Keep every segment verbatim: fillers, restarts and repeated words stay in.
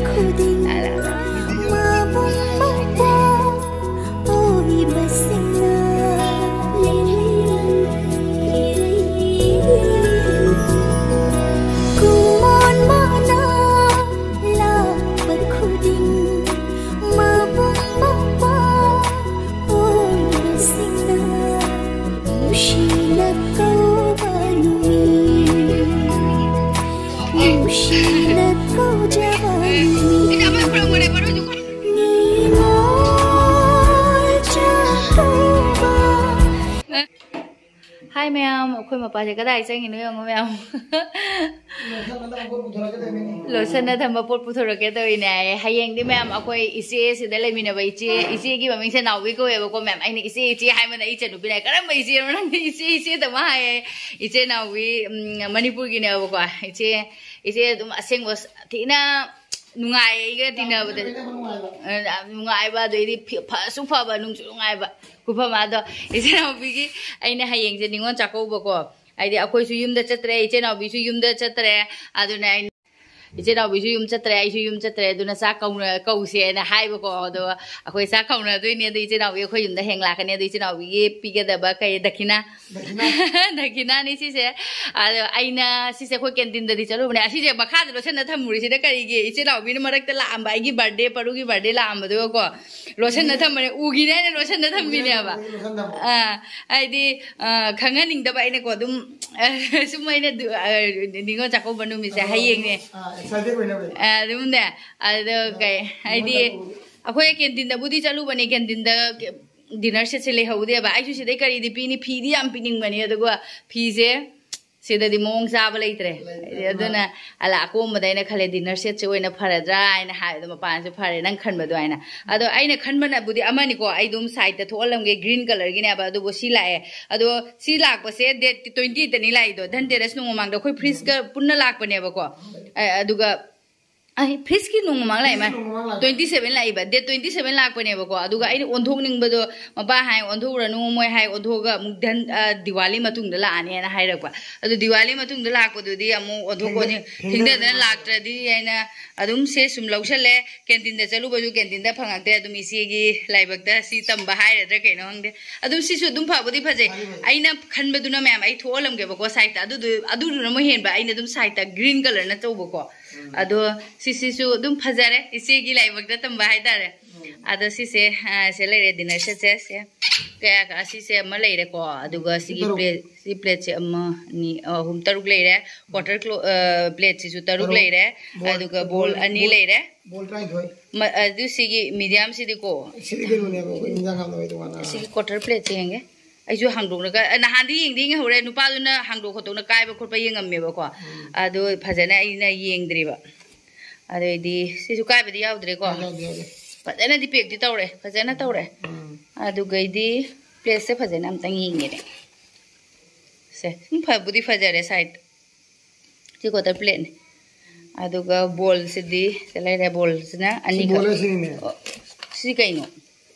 ꯈꯨꯗꯤꯡ ꯃꯕꯨꯡ ꯃꯧꯄ꯭ꯋꯥ ꯑꯣꯏꯕꯁꯤꯡꯅ ꯀꯨꯃꯣꯟ ꯃꯅꯥ ꯂꯥꯛꯄ ꯈꯨꯗꯤꯡ ꯃꯕꯨꯡ ꯃꯧꯄ꯭ꯋꯥ ꯑꯣꯏꯕꯁꯤꯡꯅ ꯅꯨꯡꯁꯤꯅ ꯀꯧꯕ ꯅꯨꯃꯤꯠ ꯅꯨꯡꯁꯤꯅ ꯀꯧꯖꯕ ꯅꯨꯃꯤꯠ ꯅꯤꯉꯣꯜ ꯆꯥꯛꯀꯧꯕ꯫ ꯍꯥꯏ ꯃꯌꯥꯝ, ꯑꯩꯈꯣꯏ ꯃꯄꯥꯁꯦ ꯀꯗꯥꯏ ꯆꯪꯉꯤꯅꯣ ꯌꯦꯡꯉꯣ ꯃꯌꯥꯝ꯫ ꯂꯣꯁꯟꯅ ꯊꯝꯕ ꯄꯣꯠ ꯄꯨꯊꯣꯔꯛꯀꯦ ꯇꯧꯔꯤꯅꯦ ꯍꯥꯏꯌꯦ꯫ ꯍꯌꯦꯡꯗꯤ ꯃꯌꯥꯝ ꯑꯩꯈꯣꯏ ꯏꯆꯦ ꯁꯤꯗ ꯂꯩꯃꯤꯟꯅꯕ ꯏꯆꯦ, ꯏꯆꯦꯒꯤ ꯃꯃꯤꯡꯁꯦ ꯅꯥꯎꯕꯤ ꯀꯧꯋꯦꯕꯀꯣ ꯃꯌꯥꯝ꯫ ꯑꯩꯅ ꯏꯆꯦ ꯏꯆꯦ ꯍꯥꯏꯕꯗ ꯏꯆꯟꯅꯨꯄꯤꯅ "ꯀꯔꯝꯕ ꯏꯆꯦꯅꯣ ꯅꯪꯗꯤ ꯏꯆꯦ ꯏꯆꯦ ꯇꯧꯕ?" ꯍꯥꯏꯌꯦ꯫ ꯏꯆꯦ ꯅꯥꯎꯕꯤ, ꯎꯝ, ꯃꯅꯤꯄꯨꯔꯒꯤꯅꯦꯕꯀꯣ꯫ ꯏꯆꯦ, ꯏꯆꯦ ꯑꯗꯨꯝ ꯑꯁꯦꯡꯕ ꯊꯤꯅ ꯅꯨꯡꯉꯥꯏ ꯑꯩꯒ ꯇꯤꯟꯅꯕꯗ꯫ ꯌꯥꯝ ꯅꯨꯡꯉꯥꯏꯕ꯫ ꯑ, ꯌꯥꯝ ꯅꯨꯡꯉꯥꯏꯕ, ꯑꯗꯩꯗꯤ ꯐꯤ-, ꯐꯁꯨ ꯐꯕ, ꯅꯨꯡꯁꯨ ꯅꯨꯡꯉꯥꯏꯕ꯫ ꯈꯨꯐꯝ ꯑꯗꯣ ꯏꯆꯦ ꯅꯥꯎꯕꯤꯒꯤ ꯑꯩꯅ ꯍꯌꯦꯡꯁꯦ ꯅꯤꯉꯣꯜ ꯆꯥꯛꯀꯧꯕꯀꯣ꯫ ꯍꯥꯏꯗꯤ ꯑꯩꯈꯣꯏꯁꯨ ꯌꯨꯝꯗ ꯆꯠꯇ꯭ꯔꯦ, ꯏꯆꯦ ꯅꯥꯎꯕꯤꯁꯨ ꯌꯨꯝꯗ ꯆꯠꯇ꯭ꯔꯦ꯫ ꯑꯗꯨꯅ ꯑꯩꯅ ꯏꯆꯦ ꯅꯥꯎꯕꯤꯁꯨ ꯌꯨꯝ ꯆꯠꯇ꯭ꯔꯦ, ꯑꯩꯁꯨ ꯌꯨꯝ ꯆꯠꯇ꯭ꯔꯦ꯫ ꯑꯗꯨꯅ ꯆꯥꯛ ꯀꯧꯅ-, ꯀꯧꯁꯦꯅ ꯍꯥꯏꯕꯀꯣ꯫ ꯑꯗꯣ ꯑꯩꯈꯣꯏ ꯆꯥꯛ ꯀꯧꯅꯗꯣꯏꯅꯦ꯫ ꯑꯗꯣ ꯏꯆꯦ ꯅꯥꯎꯕꯤ ꯑꯩꯈꯣꯏ ꯌꯨꯝꯗ ꯍꯦꯡ ꯂꯥꯛꯀꯅꯤ꯫ ꯑꯗꯣ ꯏꯆꯦ ꯅꯥꯎꯕꯤꯒꯤ ꯄꯤꯒꯗꯕ ꯀꯩ ꯗꯈꯤꯅꯥ? ꯗꯈꯤꯅꯥ꯫ ꯗꯈꯤꯅꯥꯅꯤ ꯁꯤꯁꯦ꯫ ꯑꯗꯣ ꯑꯩꯅ ꯁꯤꯁꯦ ꯑꯩꯈꯣꯏ ꯀꯦꯟꯇꯤꯟꯗꯗꯤ ꯆꯠꯂꯨꯕꯅꯦ꯫ ꯑꯁꯤꯁꯦ ꯃꯈꯥꯗ ꯂꯣꯠꯁꯟꯅ ꯊꯝꯃꯨꯔꯤꯁꯤꯅ ꯀꯔꯤꯒꯤ? ꯏꯆꯦ ꯅꯥꯎꯕꯤꯅ ꯃꯔꯛꯇ ꯂꯥꯛꯑꯝꯕ, ꯑꯩꯒꯤ ꯕꯥꯔꯗꯦ, ꯄꯔꯨꯒꯤ ꯕꯥꯔꯗꯦ ꯂꯥꯛꯑꯝꯕꯗꯨꯒꯀꯣ꯫ ꯂꯣꯠꯁꯟꯅ ꯊꯝꯕꯅꯦ, ꯎꯈꯤꯅꯦ ꯍꯥꯏꯅ ꯂꯣꯠꯁꯟꯅ ꯊꯝꯃꯤꯅꯦꯕ꯫ ꯂꯣꯠꯁꯟꯅ ꯊꯝꯕ꯫ ꯑꯥ, ꯍꯥꯏꯗꯤ, ꯑꯥ, ꯈꯪꯍꯟꯅꯤꯡꯗꯕ ꯑꯩꯅꯀꯣ, ꯑꯗꯨꯝ, ꯁꯨꯝ ꯑꯩꯅ ꯑꯗꯨ, ꯑꯥ, ꯅꯤꯉꯣꯜ ꯆꯥꯛꯀꯧꯕ ꯅꯨꯃꯤꯠꯁꯦ ꯑꯗꯣ, ꯍꯌꯦꯡꯅꯦ꯫ ꯑꯥ, excited ꯑꯣꯏꯅꯕ꯫ ꯑꯥ, ꯑꯗꯨꯝꯅꯦ, ꯑꯗꯣ ꯑꯥ, ꯀꯩ, ꯍꯥꯏꯗꯤ, ꯅꯤꯉꯣꯜ ꯆꯥꯛꯀꯧꯕ꯫ ꯑꯩꯈꯣꯏ ꯀꯦꯟꯇꯤꯟꯗꯕꯨꯗꯤ ꯆꯠꯂꯨꯕꯅꯦ, ꯀꯦꯟꯇꯤꯟꯗ ꯗꯤꯅꯔ ꯁꯦꯠꯁꯦ ꯂꯩꯍꯧꯗꯦꯕ꯫ ꯑꯩꯁꯨ ꯁꯤꯗꯩ ꯀꯔꯤꯗꯤ ꯄꯤꯅꯤ, ꯐꯤꯗꯤ ꯌꯥꯝ ꯄꯤꯅꯤꯡꯕꯅꯦ, ꯑꯗꯨꯒ ꯐꯤꯁꯦ ꯁꯤꯗꯗꯤ ꯃꯑꯣꯡ ꯆꯥꯕ ꯂꯩꯇ꯭ꯔꯦ꯫ ꯂꯩꯇ꯭ꯔꯦ꯫ ꯑꯗꯨꯅ ꯑꯂꯥ ꯑꯀꯣꯝꯕꯗ ꯑꯩꯅ ꯈꯜꯂꯦ, ꯗꯤꯅꯔ ꯁꯦꯠꯁꯦ ꯑꯣꯏꯅ ꯐꯔꯗ꯭ꯔꯥ ꯍꯥꯏꯅ ꯍꯥꯏꯕꯗꯣ, ꯃꯄꯥꯟꯁꯨ ꯐꯔꯦ, ꯅꯪ ꯈꯟꯕ ꯑꯗꯨꯃꯥꯏꯅ꯫ ꯑꯗꯣ ꯑꯩꯅ ꯈꯟꯕꯅꯕꯨꯗꯤ ꯑꯃꯅꯤꯀꯣ, ꯑꯩ ꯑꯗꯨꯝ ꯁꯥꯏꯠꯇ ꯊꯣꯛꯍꯜꯂꯝꯒꯦ, ꯒ꯭ꯔꯤꯟ ꯀꯂꯔꯒꯤꯅꯦꯕ꯫ ꯑꯗꯨꯕꯨ ꯁꯤ ꯂꯥꯛꯑꯦ꯫ ꯑꯗꯣ ꯁꯤ ꯂꯥꯛꯄꯁꯦ ꯗꯦꯠ ꯇ꯭ꯋꯦꯟꯇꯤ ꯑꯩꯠꯇꯅꯤ ꯂꯥꯛꯏꯗꯣ, ꯙꯟꯇꯦꯔꯁ ꯅꯣꯡꯃ ꯃꯃꯥꯡꯗ ꯑꯩꯈꯣꯏ ꯐ꯭ꯔꯤꯖꯀ ꯄꯨꯟꯅ ꯂꯥꯛꯄꯅꯦꯕꯀꯣ꯫ ꯑ, ꯑꯗꯨꯒ ꯑꯩ ꯐ꯭ꯔꯤꯖꯀꯤ ꯅꯣꯡꯃ ꯃꯃꯥꯡ ꯂꯥꯛꯏ ꯃꯥ꯫ ꯐ꯭ꯔꯤꯖꯀꯤ ꯅꯣꯡꯃ ꯃꯃꯥꯡ ꯂꯥꯛꯄ꯫ ꯇ꯭ꯋꯦꯟꯇꯤ ꯁꯦꯚꯦꯟ ꯂꯥꯛꯏꯕ, ꯗꯦꯠ ꯇ꯭ꯋꯦꯟꯇꯤ ꯁꯦꯚꯦꯟ ꯂꯥꯛꯄꯅꯦꯕꯀꯣ꯫ ꯑꯗꯨꯒ ꯑꯩꯅ ꯑꯣꯟꯊꯣꯛꯅꯤꯡꯕꯗꯣ, ꯃꯄꯥ ꯍꯥꯏ ꯑꯣꯟꯊꯣꯛꯎꯔꯅꯨ, ꯃꯣꯏ ꯍꯥꯏ ꯑꯣꯟꯊꯣꯛꯑꯒ ꯑꯃꯨꯛ ꯙꯟ-, ꯑ, ꯗꯤꯋꯥꯂꯤ ꯃꯇꯨꯡꯗ ꯂꯥꯛꯑꯅꯤꯅ ꯍꯥꯏꯔꯛꯄ꯫ ꯑꯗꯨ ꯗꯤꯋꯥꯂꯤ ꯃꯇꯨꯡꯗ ꯂꯥꯛꯄꯗꯨꯗꯤ ꯑꯃꯨꯛ ꯑꯣꯟꯊꯣꯛ ꯊꯦꯡꯗ-, ꯑꯣꯟꯊꯤꯡ ꯊꯦꯡꯊꯗꯅ ꯊꯦꯡꯊꯗꯅ ꯂꯥꯛꯇ꯭ꯔꯗꯤ ꯍꯥꯏꯅ ꯑꯗꯨꯝ ꯁꯦ ꯁꯨꯝ ꯂꯧꯁꯜꯂꯦ꯫ ꯀꯦꯟꯇꯤꯟꯗ ꯆꯠꯂꯨꯕꯁꯨ ꯀꯦꯟꯇꯤꯟꯗ ꯐꯪꯉꯛꯇꯦ꯫ ꯑꯗꯨꯝ ꯏꯆꯦꯒꯤ ꯂꯥꯏꯕꯛꯇ ꯁꯤ ꯇꯝꯕ ꯍꯥꯏꯔꯗ꯭ꯔꯥ ꯀꯩꯅꯣ ꯈꯪꯗꯦ꯫ ꯑꯗꯨꯝ ꯁꯤꯁꯨ ꯑꯗꯨꯝ ꯐꯕꯨꯗꯤ ꯐꯖꯩ꯫ ꯐꯗꯤ ꯐꯖꯩ꯫ ꯑꯩꯅ ꯈꯟꯕꯗꯨꯅ ꯃꯌꯥꯝ ꯑꯩ ꯊꯣꯛꯍꯜꯂꯝꯒꯦꯕꯀꯣ ꯁꯥꯏꯠꯇ꯫ ꯑꯗꯨꯗꯨ, ꯑꯗꯨꯗꯨꯅ ꯑꯃꯨꯛ ꯍꯦꯟꯕ꯫ ꯑꯩꯅ ꯑꯗꯨꯝ ꯁꯥꯏꯠꯇ ꯒ꯭ꯔꯤꯟ ꯀꯂꯔꯅ ꯇꯧꯕꯀꯣ꯫ ꯎꯝ꯫ ꯑꯗꯣ ꯁꯤꯁꯤꯁꯨ ꯑꯗꯨꯝ ꯐꯖꯔꯦ, ꯏꯆꯦꯒꯤ ꯂꯥꯏꯕꯛꯇ ꯇꯝꯕ ꯍꯥꯏꯇꯥꯔꯦ꯫ ꯎꯝ꯫ ꯑꯗꯣ ꯁꯤꯁꯦ, ꯑ, ꯁꯦ ꯂꯩꯔꯦ, ꯗꯤꯅꯔ ꯁꯦꯠꯁꯦ꯫ ꯁꯦ ꯀꯌꯥ ꯀ-, ꯑꯁꯤꯁꯦ ꯑꯃ ꯂꯩꯔꯦꯀꯣ꯫ ꯑꯗꯨꯒ ꯁꯤꯒꯤ ꯇꯔꯨꯛ꯫ ꯄ꯭ꯂꯦꯠ, ꯁꯤ ꯄ꯭ꯂꯦꯠꯁꯦ ꯑꯃ, ꯑꯅꯤ, ꯑꯍꯨꯝ, ꯇꯔꯨꯛ ꯂꯩꯔꯦ꯫ ꯀ꯭ꯋꯥꯇꯔ ꯀ꯭ꯂꯣ-, ꯑ, ꯄ꯭ꯂꯦꯠꯁꯤꯁꯨ ꯇꯔꯨꯛ ꯇꯔꯨꯛ꯫ ꯂꯩꯔꯦ꯫ ꯕꯣꯜ, ꯑꯗꯨꯒ ꯕꯣꯜ ꯕꯣꯜ, ꯑꯅꯤ ꯕꯣꯜ, ꯂꯩꯔꯦ꯫ ꯕꯣꯜ ꯇꯔꯥꯅꯤꯊꯣꯏ꯫ ꯃ-, ꯑꯗꯨ ꯁꯤꯒꯤ ꯃꯤꯗꯤꯌꯝꯁꯤꯗꯤꯀꯣ꯫ ꯁꯤꯗꯤ ꯀꯩꯅꯣꯅꯦꯕ, ꯑꯩꯈꯣꯏ ꯏꯟꯖꯥꯡ ꯍꯥꯞꯅꯕ ꯇꯣꯉꯥꯟꯅ꯫ ꯁꯤꯒꯤ ꯀ꯭ꯋꯥꯇꯔ ꯄ꯭ꯂꯦꯠꯁꯦ ꯌꯦꯡꯒꯦ꯫ ꯑꯩꯁꯨ ꯍꯥꯡꯗꯣꯛꯅ ꯀ-, ꯑ, ꯅꯍꯥꯟꯗꯤ ꯌꯦꯡꯗꯤ ꯌꯦꯡꯍꯧꯔꯦ, ꯅꯨꯄꯥꯗꯨꯅ ꯍꯥꯡꯗꯣꯛ ꯈꯣꯠꯇꯣꯛꯅ ꯀꯥꯏꯕ ꯈꯣꯠꯄ ꯌꯦꯡꯉꯝꯃꯦꯕꯀꯣ꯫ ꯎꯝ꯫ ꯑꯗꯨ ꯐꯖꯅ ꯑꯩꯅ ꯌꯦꯡꯗ꯭ꯔꯤꯕ꯫ ꯑꯗꯩꯗꯤ ꯁꯤꯁꯨ ꯀꯥꯏꯕꯗꯤ ꯌꯥꯎꯗ꯭ꯔꯦꯀꯣ꯫ ꯌꯥꯎꯗꯦ, ꯌꯥꯎꯗꯦ꯫ ꯐꯖꯅꯗꯤ ꯄꯦꯛꯇꯤ ꯇꯧꯔꯦ, ꯐꯖꯅ ꯇꯧꯔꯦ꯫ ꯎꯝ꯫ ꯑꯗꯨꯒꯩꯗꯤ ꯄ꯭ꯂꯦꯠꯁꯦ ꯐꯖꯅ ꯑꯝꯇꯪ ꯌꯦꯡꯒꯦꯅꯦ꯫ ꯁꯦ, ꯁꯨꯝ ꯐꯕꯨꯗꯤ ꯐꯖꯔꯦ ꯁꯥꯏꯠ꯫ ꯁꯤ ꯀ꯭ꯋꯥꯇꯔ ꯄ꯭ꯂꯦꯠꯅꯤ꯫ ꯑꯗꯨꯒ ꯕꯣꯜꯁꯤꯗꯤ ꯁꯤ ꯂꯩꯔꯦ, ꯕꯣꯜꯁꯤꯅ ꯁꯤ ꯑꯅꯤꯈꯛ꯫ ꯕꯣꯜ ꯑꯁꯤꯅꯤꯅꯦ꯫ ꯑꯣ, ꯁꯤ ꯀꯩꯅꯣ?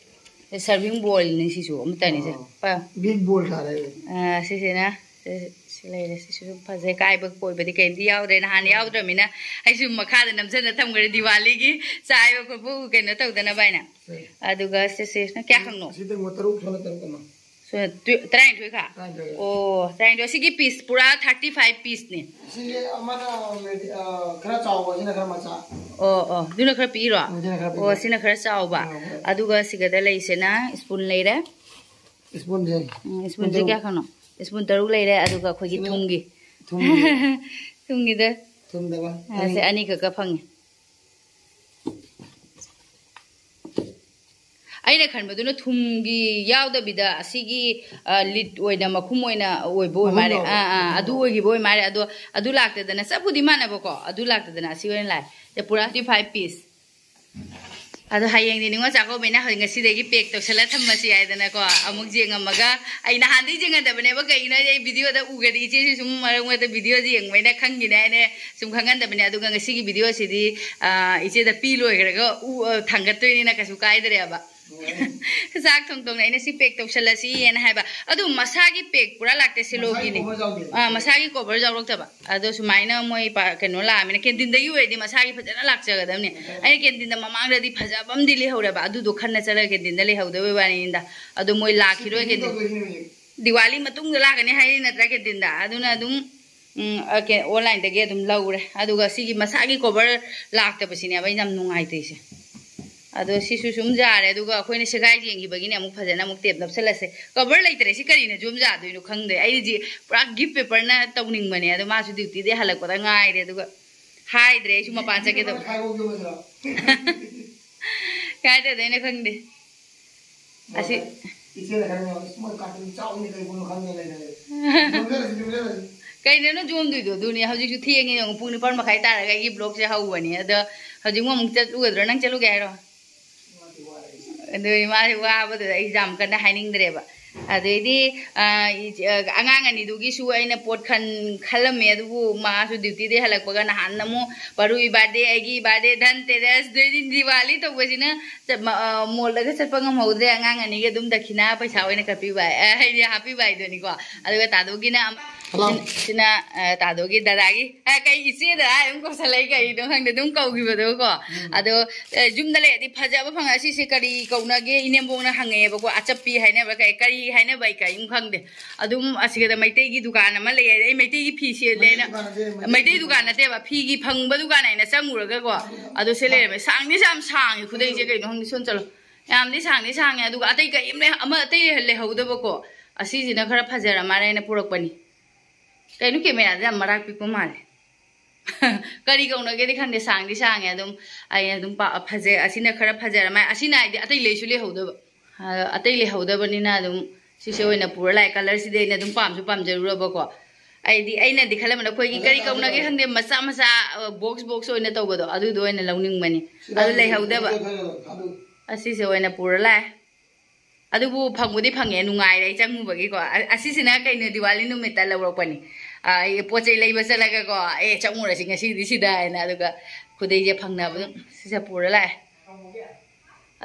ꯁꯤ ꯁꯔꯚꯤꯡ ꯕꯣꯜꯅꯤ ꯁꯤꯁꯨ, ꯑꯃꯠꯇꯅꯤ ꯁꯦ꯫ ꯑꯣ꯫ ꯄꯥ-, ꯕꯤꯛ ꯕꯣꯜ ꯇꯥꯔꯦ꯫ ꯑꯥ, ꯁꯤꯁꯤꯅ, ꯁꯤ, ꯁꯤ ꯂꯩꯔꯦ꯫ ꯁꯤꯁꯨ ꯑꯗꯨꯝ ꯐꯖꯩ꯫ ꯀꯥꯏꯕ ꯀꯣꯏꯕꯗꯤ ꯀꯩꯝꯇ ꯌꯥꯎꯗ꯭ꯔꯦ꯫ ꯅꯍꯥꯟ ꯌꯥꯎꯗ꯭ꯔꯃꯤꯅ ꯑꯩꯁꯨ ꯃꯈꯥꯗ ꯅꯝꯁꯤꯟꯅ ꯊꯝꯈ꯭ꯔꯦ ꯗꯤꯋꯥꯂꯤꯒꯤ ꯆꯥꯏꯕ ꯈꯣꯠꯄ ꯀꯩꯅꯣ ꯇꯧꯗꯅꯕ ꯍꯥꯏꯅ꯫ ꯁꯦ꯫ ꯑꯗꯨꯒ ꯁꯤꯁꯤꯅ ꯀꯌꯥ ꯈꯛꯅꯣ? ꯁꯤꯗ ꯇꯔꯨꯛ, ꯁꯣꯝꯗ ꯇꯔꯨꯛ ꯑꯃ꯫ ꯁꯣꯝꯗ ꯇꯨ-, ꯇꯔꯥꯅꯤꯊꯣꯏ ꯈꯛ? ꯇꯔꯥꯅꯤꯊꯣꯏ ꯈꯛ꯫ ꯑꯣ, ꯇꯔꯥꯅꯤꯊꯣꯏ꯫ ꯁꯤꯒꯤ ꯄꯤꯁ ꯄꯨꯔꯥ ꯊꯥꯔꯇꯤ ꯐꯥꯏꯚ ꯄꯤꯁꯅꯦ꯫ ꯁꯤꯒꯤ ꯑꯃꯅ ꯃꯦꯗꯤ-, ꯑ, ꯈꯔ ꯆꯥꯎꯕ, ꯁꯤꯅ ꯈꯔ ꯃꯆꯥ꯫ ꯑꯣ, ꯑꯣ, ꯑꯗꯨꯅ ꯈꯔ ꯄꯤꯛꯏꯔꯣ? ꯎꯝ, ꯁꯤꯅ ꯈꯔ ꯄꯤꯛꯄ꯫ ꯑꯣ, ꯁꯤꯅ ꯈꯔ ꯆꯥꯎꯕ꯫ ꯑꯥ, ꯍꯣꯏ꯫ ꯑꯗꯨꯒ ꯁꯤꯒꯗ ꯂꯩꯁꯤꯅ ꯁ꯭ꯄꯨꯟ ꯂꯩꯔꯦ꯫ ꯁ꯭ꯄꯨꯟꯁꯦ꯫ ꯎꯝ, ꯁ꯭ꯄꯨꯟꯁꯦ ꯁ꯭ꯄꯨꯟ ꯇꯔꯨꯛ꯫ ꯀꯌꯥ ꯈꯛꯅꯣ? ꯁ꯭ꯄꯨꯟ ꯇꯔꯨꯛ ꯂꯩꯔꯦ, ꯑꯗꯨꯒ ꯑꯩꯈꯣꯏꯒꯤ ꯁꯤꯅ ꯊꯨꯝꯒꯤ꯫ ꯊꯨꯝꯒꯤ꯫ ꯊꯨꯝꯒꯤꯗ꯫ ꯊꯨꯝꯗꯕ꯫ ꯑꯥ, ꯁꯦ ꯑꯅꯤ꯫ ꯑꯅꯤꯈꯛꯀ ꯐꯪꯉꯤ꯫ ꯑꯩꯅ ꯈꯟꯕꯗꯨꯅ ꯊꯨꯝꯒꯤ ꯌꯥꯎꯗꯕꯤꯗ ꯑꯁꯤꯒꯤ, ꯑ, ꯂꯤꯠ ꯑꯣꯏꯅ, ꯃꯈꯨꯝ ꯑꯣꯏꯅ ꯑꯣꯏꯕ ꯑꯣꯏ ꯃꯥꯜꯂꯦ꯫ ꯃꯈꯨꯝ ꯌꯥꯎꯕ꯫ ꯑꯥ, ꯑꯥ, ꯑꯗꯨ ꯑꯣꯏꯈꯤꯕ ꯑꯣꯏ ꯃꯥꯜꯂꯦ꯫ ꯑꯗꯣ ꯑꯗꯨ ꯂꯥꯛꯇꯗꯅ, ꯆꯞꯄꯨꯗꯤ ꯃꯥꯟꯅꯕꯀꯣ, ꯑꯗꯨ ꯂꯥꯛꯇꯗꯅ ꯑꯁꯤ ꯑꯣꯏꯅ ꯂꯥꯛꯑꯦ꯫ ꯁꯦ ꯄꯨꯔꯥ twenty five piece꯫ ꯑꯗꯣ ꯍꯌꯦꯡꯗꯤ ꯅꯤꯉꯣꯜ ꯆꯥꯛꯀꯧꯕꯅꯤꯅ ꯍꯧꯖꯤꯛ ꯉꯁꯤꯗꯒꯤ pack ꯇꯧꯁꯜꯂ ꯊꯝꯃꯁꯤ ꯍꯥꯏꯗꯅꯀꯣ꯫ ꯑꯃꯨꯛ ꯌꯦꯡꯉꯝꯃꯒ, ꯑꯩ ꯅꯍꯥꯟꯗꯩ ꯌꯦꯡꯍꯟꯗꯕꯅꯦꯕ, ꯀꯩꯒꯤꯅꯣ ꯍꯥꯏꯗꯤ ꯑꯩ videoꯗ ꯎꯒꯗꯤ ꯏꯆꯦꯁꯨ ꯁꯨꯝ ꯃꯔꯛ ꯃꯔꯛꯇ videoꯁꯦ ꯌꯦꯡꯕꯅꯤꯅ ꯈꯪꯈꯤꯅꯤ ꯍꯥꯏꯅ ꯁꯨꯝ ꯈꯪꯍꯟꯗꯕꯅꯦ꯫ ꯑꯗꯨꯒ ꯉꯁꯤꯒꯤ videoꯁꯤꯗꯤ, ꯑ, ꯏꯆꯦꯗ ꯄꯤ ꯂꯣꯏꯈ꯭ꯔꯒ ꯎ-, ꯑ, ꯊꯥꯡꯒꯠꯇꯣꯏꯅꯤꯅ ꯀꯩꯁꯨ ꯀꯥꯏꯗ꯭ꯔꯦꯕ꯫ ꯆꯥꯛ ꯊꯣꯡ ꯊꯣꯡꯅ ꯑꯩꯅ ꯁꯤ pack ꯇꯧꯁꯜꯂꯁꯤꯅ ꯍꯥꯏꯕ꯫ ꯑꯗꯨ ꯃꯁꯥꯒꯤ pack ꯄꯨꯔꯥ ꯂꯥꯛꯇꯦ, ꯁꯤꯂꯣꯒꯤꯅꯤ꯫ ꯃꯁꯥꯒꯤ cover ꯌꯥꯎꯗꯦ꯫ ꯑꯥ, ꯃꯁꯥꯒꯤ cover ꯌꯥꯎꯔꯛꯇꯕ꯫ ꯑꯗꯣ ꯁꯨꯃꯥꯏꯅ ꯃꯣꯏ ꯄꯥ-, ꯀꯩꯅꯣ ꯂꯥꯛꯑꯃꯤꯅ, canteen ꯑꯣꯏꯔꯗꯤ ꯃꯁꯥꯒꯤ ꯐꯖꯅ ꯂꯥꯛꯆꯒꯗꯕꯅꯤ꯫ ꯑꯩꯅ canteen ꯃꯃꯥꯡꯗꯗꯤ ꯐꯖꯕ ꯑꯃꯗꯤ ꯂꯩꯍꯧꯔꯦꯕ, ꯑꯗꯨꯗꯣ ꯈꯟꯅ ꯆꯠꯂꯒ canteen ꯂꯩꯍꯧꯗꯕꯩ ꯋꯥꯅꯤꯗ꯫ ꯑꯗꯣ ꯃꯣꯏ ꯂꯥꯛꯈꯤꯔꯣꯏ꯫ Shipping canteen ꯇꯧꯗꯣꯏꯅꯦ ꯍꯧꯖꯤꯛ꯫ ꯗꯤꯋꯥꯂꯤ ꯃꯇꯨꯡꯗ ꯂꯥꯛꯀꯅꯤ ꯍꯥꯏꯔꯤ ꯅꯠꯇ꯭ꯔꯥ canteen? ꯑꯗꯨꯅ ꯑꯗꯨꯝ, ꯎꯝ, ꯑ, ꯀꯩ-, onlineꯗꯒꯤ ꯑꯗꯨꯝ ꯂꯧꯔꯦ꯫ ꯑꯗꯨꯒ ꯁꯤꯒꯤ ꯃꯁꯥꯒꯤ cover ꯂꯥꯛꯇꯕꯁꯤꯅꯦꯕ ꯑꯩꯅ ꯌꯥꯝ ꯅꯨꯡꯉꯥꯏꯇ꯭ꯔꯤꯁꯦ꯫ ꯑꯗꯣ ꯁꯤꯁꯨ ꯁꯨꯝ ꯌꯥꯔꯦ꯫ ꯑꯗꯨꯒ ꯑꯩꯈꯣꯏꯅ ꯁꯦꯒꯥꯏ ꯌꯦꯡꯈꯤꯕꯒꯤꯅꯦ ꯑꯃꯨꯛ ꯐꯖꯅ ꯑꯃꯨꯛ tape ꯅꯞꯁꯜꯂꯁꯦ꯫ Cover ꯂꯩꯇ꯭ꯔꯦ꯫ ꯁꯤ ꯀꯔꯤꯅ ꯌꯣꯝ ꯌꯥꯗꯣꯏꯅꯣ ꯈꯪꯗ꯭ꯔꯦ꯫ ꯑꯩꯁꯤ ꯄꯨꯔꯥ gift paperꯅ ꯇꯧꯅꯤꯡꯕꯅꯦ꯫ ꯑꯗꯣ ꯃꯥꯁꯨ dutyꯗꯩ ꯍꯜꯂꯛꯄꯗ ꯉꯥꯏꯔꯦ꯫ ꯑꯗꯨꯒ ꯍꯥꯏꯗ꯭ꯔꯦ ꯑꯩꯁꯨ ꯃꯄꯥꯟ ꯆꯠꯀꯦ ꯇꯧꯕ꯫ ꯈꯥꯏꯗꯣꯛꯈꯤꯕꯗꯨꯔꯣ? ꯀꯥꯏꯗꯗꯩꯅꯣ ꯈꯪꯗꯦ꯫ ꯑꯁꯤ ꯏꯆꯦꯅ ꯈꯔ ꯉꯥꯎ-, "ꯏꯁ, ꯃꯣꯏ carton ꯆꯥꯎꯅꯤ ꯀꯩ ꯄꯣꯠꯅꯣ ꯈꯪꯗꯦ ꯂꯩꯅꯔꯦ꯫ ꯌꯣꯝꯖꯔꯁꯤ, ꯌꯣꯝꯖꯔꯁꯤ꯫" ꯀꯩꯅꯣꯅ ꯌꯣꯝꯗꯣꯏꯗꯣ? ꯑꯗꯨꯅꯦ, ꯍꯧꯖꯤꯛꯁꯨ ꯊꯦꯡꯉꯦ ꯌꯦꯡꯉꯨ, ꯄꯨꯡ ꯅꯤꯄꯥꯟ ꯃꯈꯥꯏ ꯇꯥꯔꯒ ꯑꯩꯒꯤ vlogꯁꯦ ꯍꯧꯕꯅꯦ꯫ ꯑꯗꯣ ꯍꯧꯖꯤꯛ ꯑꯃꯨꯛ ꯆꯠꯂꯨꯒꯗ꯭ꯔꯣ? ꯅꯪ ꯆꯠꯂꯨꯒꯦ ꯍꯥꯏꯔꯣ? ꯃꯥꯗꯤ ꯋꯥꯔꯦ꯫ ꯑꯗꯨ ꯃꯥꯁꯦ ꯋꯥꯕꯗꯨꯗ ꯑꯩꯁꯨ ꯌꯥꯝ ꯀꯟꯅ ꯍꯥꯏꯅꯤꯡꯗ꯭ꯔꯦꯕ꯫ ꯑꯗꯩꯗꯤ, ꯑ, ꯏꯆꯦ-, ꯑ, ꯑꯉꯥꯡ ꯑꯅꯤꯗꯨꯒꯤꯁꯨ ꯑꯩꯅ ꯄꯣꯠ ꯈꯟ-, ꯈꯜꯂꯝꯃꯦ, ꯑꯗꯨꯕꯨ ꯃꯥꯁꯨ dutyꯗꯩ ꯍꯜꯂꯛꯄꯒ ꯅꯍꯥꯟ ꯑꯃꯨꯛ ꯄꯔꯨꯏ birthday, ꯑꯩꯒꯤ birthday, ꯙꯟꯇꯦꯔꯁ, ꯑꯗꯩꯗꯤ ꯗꯤꯋꯥꯂꯤ ꯇꯧꯕꯁꯤꯅ ꯆꯠ-, ꯃ-, ꯑ, mallꯗꯒ ꯆꯠꯄ ꯉꯝꯍꯧꯗ꯭ꯔꯦ꯫ ꯑꯉꯥꯡ ꯑꯅꯤꯒꯤ ꯑꯗꯨꯝ ꯗꯈꯤꯅꯥ ꯄꯩꯁꯥ ꯑꯣꯏꯅ ꯀꯠꯄꯤꯕ ꯍꯥꯏ-, ꯑ, ꯍꯥꯏꯗꯤ ꯍꯥꯞꯄꯤꯕ ꯍꯥꯏꯗꯨꯅꯤꯀꯣ꯫ ꯑꯗꯨꯒ ꯇꯥꯗꯣꯒꯤꯅ ꯑꯝ-, ꯍꯜꯂꯣ꯫ ꯁꯤꯅ, ꯑ, ꯇꯥꯗꯣꯒꯤ ꯗꯗꯥꯒꯤ, ꯑ, ꯀꯩ ꯏꯆꯦꯗ ꯑꯗꯨꯝ ꯀꯧꯁꯜꯂꯛꯏ ꯀꯩꯅꯣ ꯈꯪꯗꯦ, ꯑꯗꯨꯝ ꯀꯧꯈꯤꯕꯗꯣꯀꯣ꯫ ꯎꯝ꯫ ꯑꯗꯣ, ꯑ, ꯌꯨꯝꯗ ꯂꯩꯔꯗꯤ ꯐꯖꯕ ꯐꯪꯉꯦ꯫ ꯑꯁꯤꯁꯦ ꯀꯔꯤ ꯀꯧꯅꯒꯦ? ꯏꯅꯦꯝꯕꯣꯛꯅ ꯍꯪꯉꯛꯑꯦꯕꯀꯣ, ꯑꯆꯞꯄꯤ ꯍꯥꯏꯅꯕ꯭ꯔꯥ ꯀꯩ, ꯀꯔꯤ ꯍꯥꯏꯅꯕ ꯑꯩ ꯀꯔꯤꯝ ꯈꯪꯗꯦ꯫ ꯑꯗꯨꯝ ꯑꯁꯤꯗ ꯃꯩꯇꯩꯒꯤ ꯗꯨꯀꯥꯟ ꯑꯃ ꯂꯩ ꯍꯥꯏꯗꯤ, ꯑꯩ ꯃꯩꯇꯩꯒꯤ ꯐꯤ ꯁꯦꯠꯂꯦꯅ, ꯃꯩꯇꯩ ꯗꯨꯀꯥꯟ ꯅꯠꯇꯦ, ꯃꯩꯇꯩ ꯃꯩꯇꯩ ꯗꯨꯀꯥꯟ ꯗꯨꯀꯥꯟ ꯅꯠꯇꯦꯕ, ꯐꯤꯒꯤ ꯐꯪꯕ ꯗꯨꯀꯥꯟ ꯍꯥꯏꯅ ꯆꯪꯉꯨꯔꯒꯀꯣ, ꯑꯗꯣ ꯁꯤ ꯂꯩꯔꯝꯃꯦ꯫ ꯁꯥꯡꯗꯤ ꯌꯥꯝ ꯁꯥꯡꯉꯦ ꯈꯨꯗꯩꯁꯦ, ꯀꯩꯅꯣ ꯈꯪꯗꯦ, ꯁꯣꯝ ꯆꯠꯂꯣ꯫ ꯌꯥꯝꯗꯤ ꯁꯥꯡꯗꯤ ꯁꯥꯡꯉꯦ, ꯑꯗꯨꯒ ꯑꯇꯩ ꯀꯔꯤꯝ ꯂꯩ-, ꯑꯃ ꯑꯇꯩ ꯂꯩꯍꯧꯗꯕꯀꯣ꯫ ꯑꯁꯤꯁꯤꯅ ꯈꯔ ꯐꯖꯔ ꯃꯥꯜꯂꯦ ꯍꯥꯏꯅ ꯄꯨꯔꯛꯄꯅꯤ꯫ ꯀꯩꯅꯣ, cameraꯗ ꯌꯥꯝ ꯃꯔꯥꯛ ꯄꯤꯛꯄ ꯃꯥꯜꯂꯦ꯫ ꯀꯔꯤ ꯀꯧꯅꯒꯦꯗꯤ ꯈꯪꯗꯦ, ꯁꯥꯡꯗꯤ ꯁꯥꯡꯉꯦ꯫ ꯑꯗꯨꯝ ꯑꯩ ꯑꯗꯨꯝ ꯄꯥ- ꯐꯖꯩ꯫ ꯑꯁꯤꯅ ꯈꯔ ꯐꯖꯔ ꯃꯥꯏ, ꯑꯁꯤꯅ ꯍꯥꯏꯗꯤ ꯑꯇꯩ ꯂꯩꯁꯨ ꯂꯩꯍꯧꯗꯕ꯫ ꯑ, ꯑꯇꯩ ꯂꯩꯍꯧꯗꯕꯅꯤꯅ ꯑꯗꯨꯝ ꯁꯤꯁꯦ ꯑꯣꯏꯅ ꯄꯨꯔ ꯂꯥꯛꯑꯦ꯫ ꯀꯂꯔꯁꯤꯗꯤ ꯑꯩꯅ ꯑꯗꯨꯝ ꯄꯥꯝꯁꯨ ꯄꯥꯝꯖꯔꯨꯔꯕꯀꯣ꯫ ꯑꯩꯗꯤ, ꯑꯩꯅꯗꯤ ꯈꯜꯂꯝꯕꯅ ꯑꯩꯈꯣꯏꯒꯤ ꯀꯔꯤ ꯀꯧꯅꯒꯦ ꯈꯪꯗꯦ, ꯃꯆꯥ ꯃꯆꯥ, ꯑ, ꯕꯣꯛꯁ ꯕꯣꯛꯁ ꯑꯣꯏꯅ ꯇꯧꯕꯗꯣ, ꯑꯗꯨꯗꯣ ꯑꯣꯏꯅ ꯂꯧꯅꯤꯡꯕꯅꯤ꯫ ꯑꯗꯨ ꯂꯩꯍꯧꯗꯕ꯫ ꯑꯁꯤꯁꯦ ꯑꯣꯏꯅ ꯄꯨꯔ ꯂꯥꯛꯑꯦ꯫ ꯑꯗꯨꯕꯨ ꯐꯪꯕꯨꯗꯤ ꯐꯪꯉꯦ, ꯅꯨꯡꯉꯥꯏꯔꯦ ꯑꯩ ꯆꯪꯉꯨꯕꯒꯤꯀꯣ꯫ ꯑ-, ꯑꯁꯤꯁꯤꯅ ꯀꯩꯅꯣ, ꯗꯤꯋꯥꯂꯤ ꯅꯨꯃꯤꯠꯇ ꯂꯧꯔꯛꯄꯅꯤ꯫ ꯑ, ꯑꯩ ꯄꯣꯠ ꯆꯩ ꯂꯩꯕ ꯆꯠꯂꯒꯀꯣ, "ꯑꯦ, ꯆꯪꯉꯨꯔꯁꯤ ꯉꯁꯤꯗꯤ ꯁꯤꯗ" ꯍꯥꯏꯅ꯫ ꯑꯗꯨꯒ ꯈꯨꯗꯩꯁꯦ ꯐꯪꯅꯕ ꯑꯗꯨꯝ ꯁꯤꯁꯦ ꯄꯨꯔ ꯂꯥꯛꯑꯦ꯫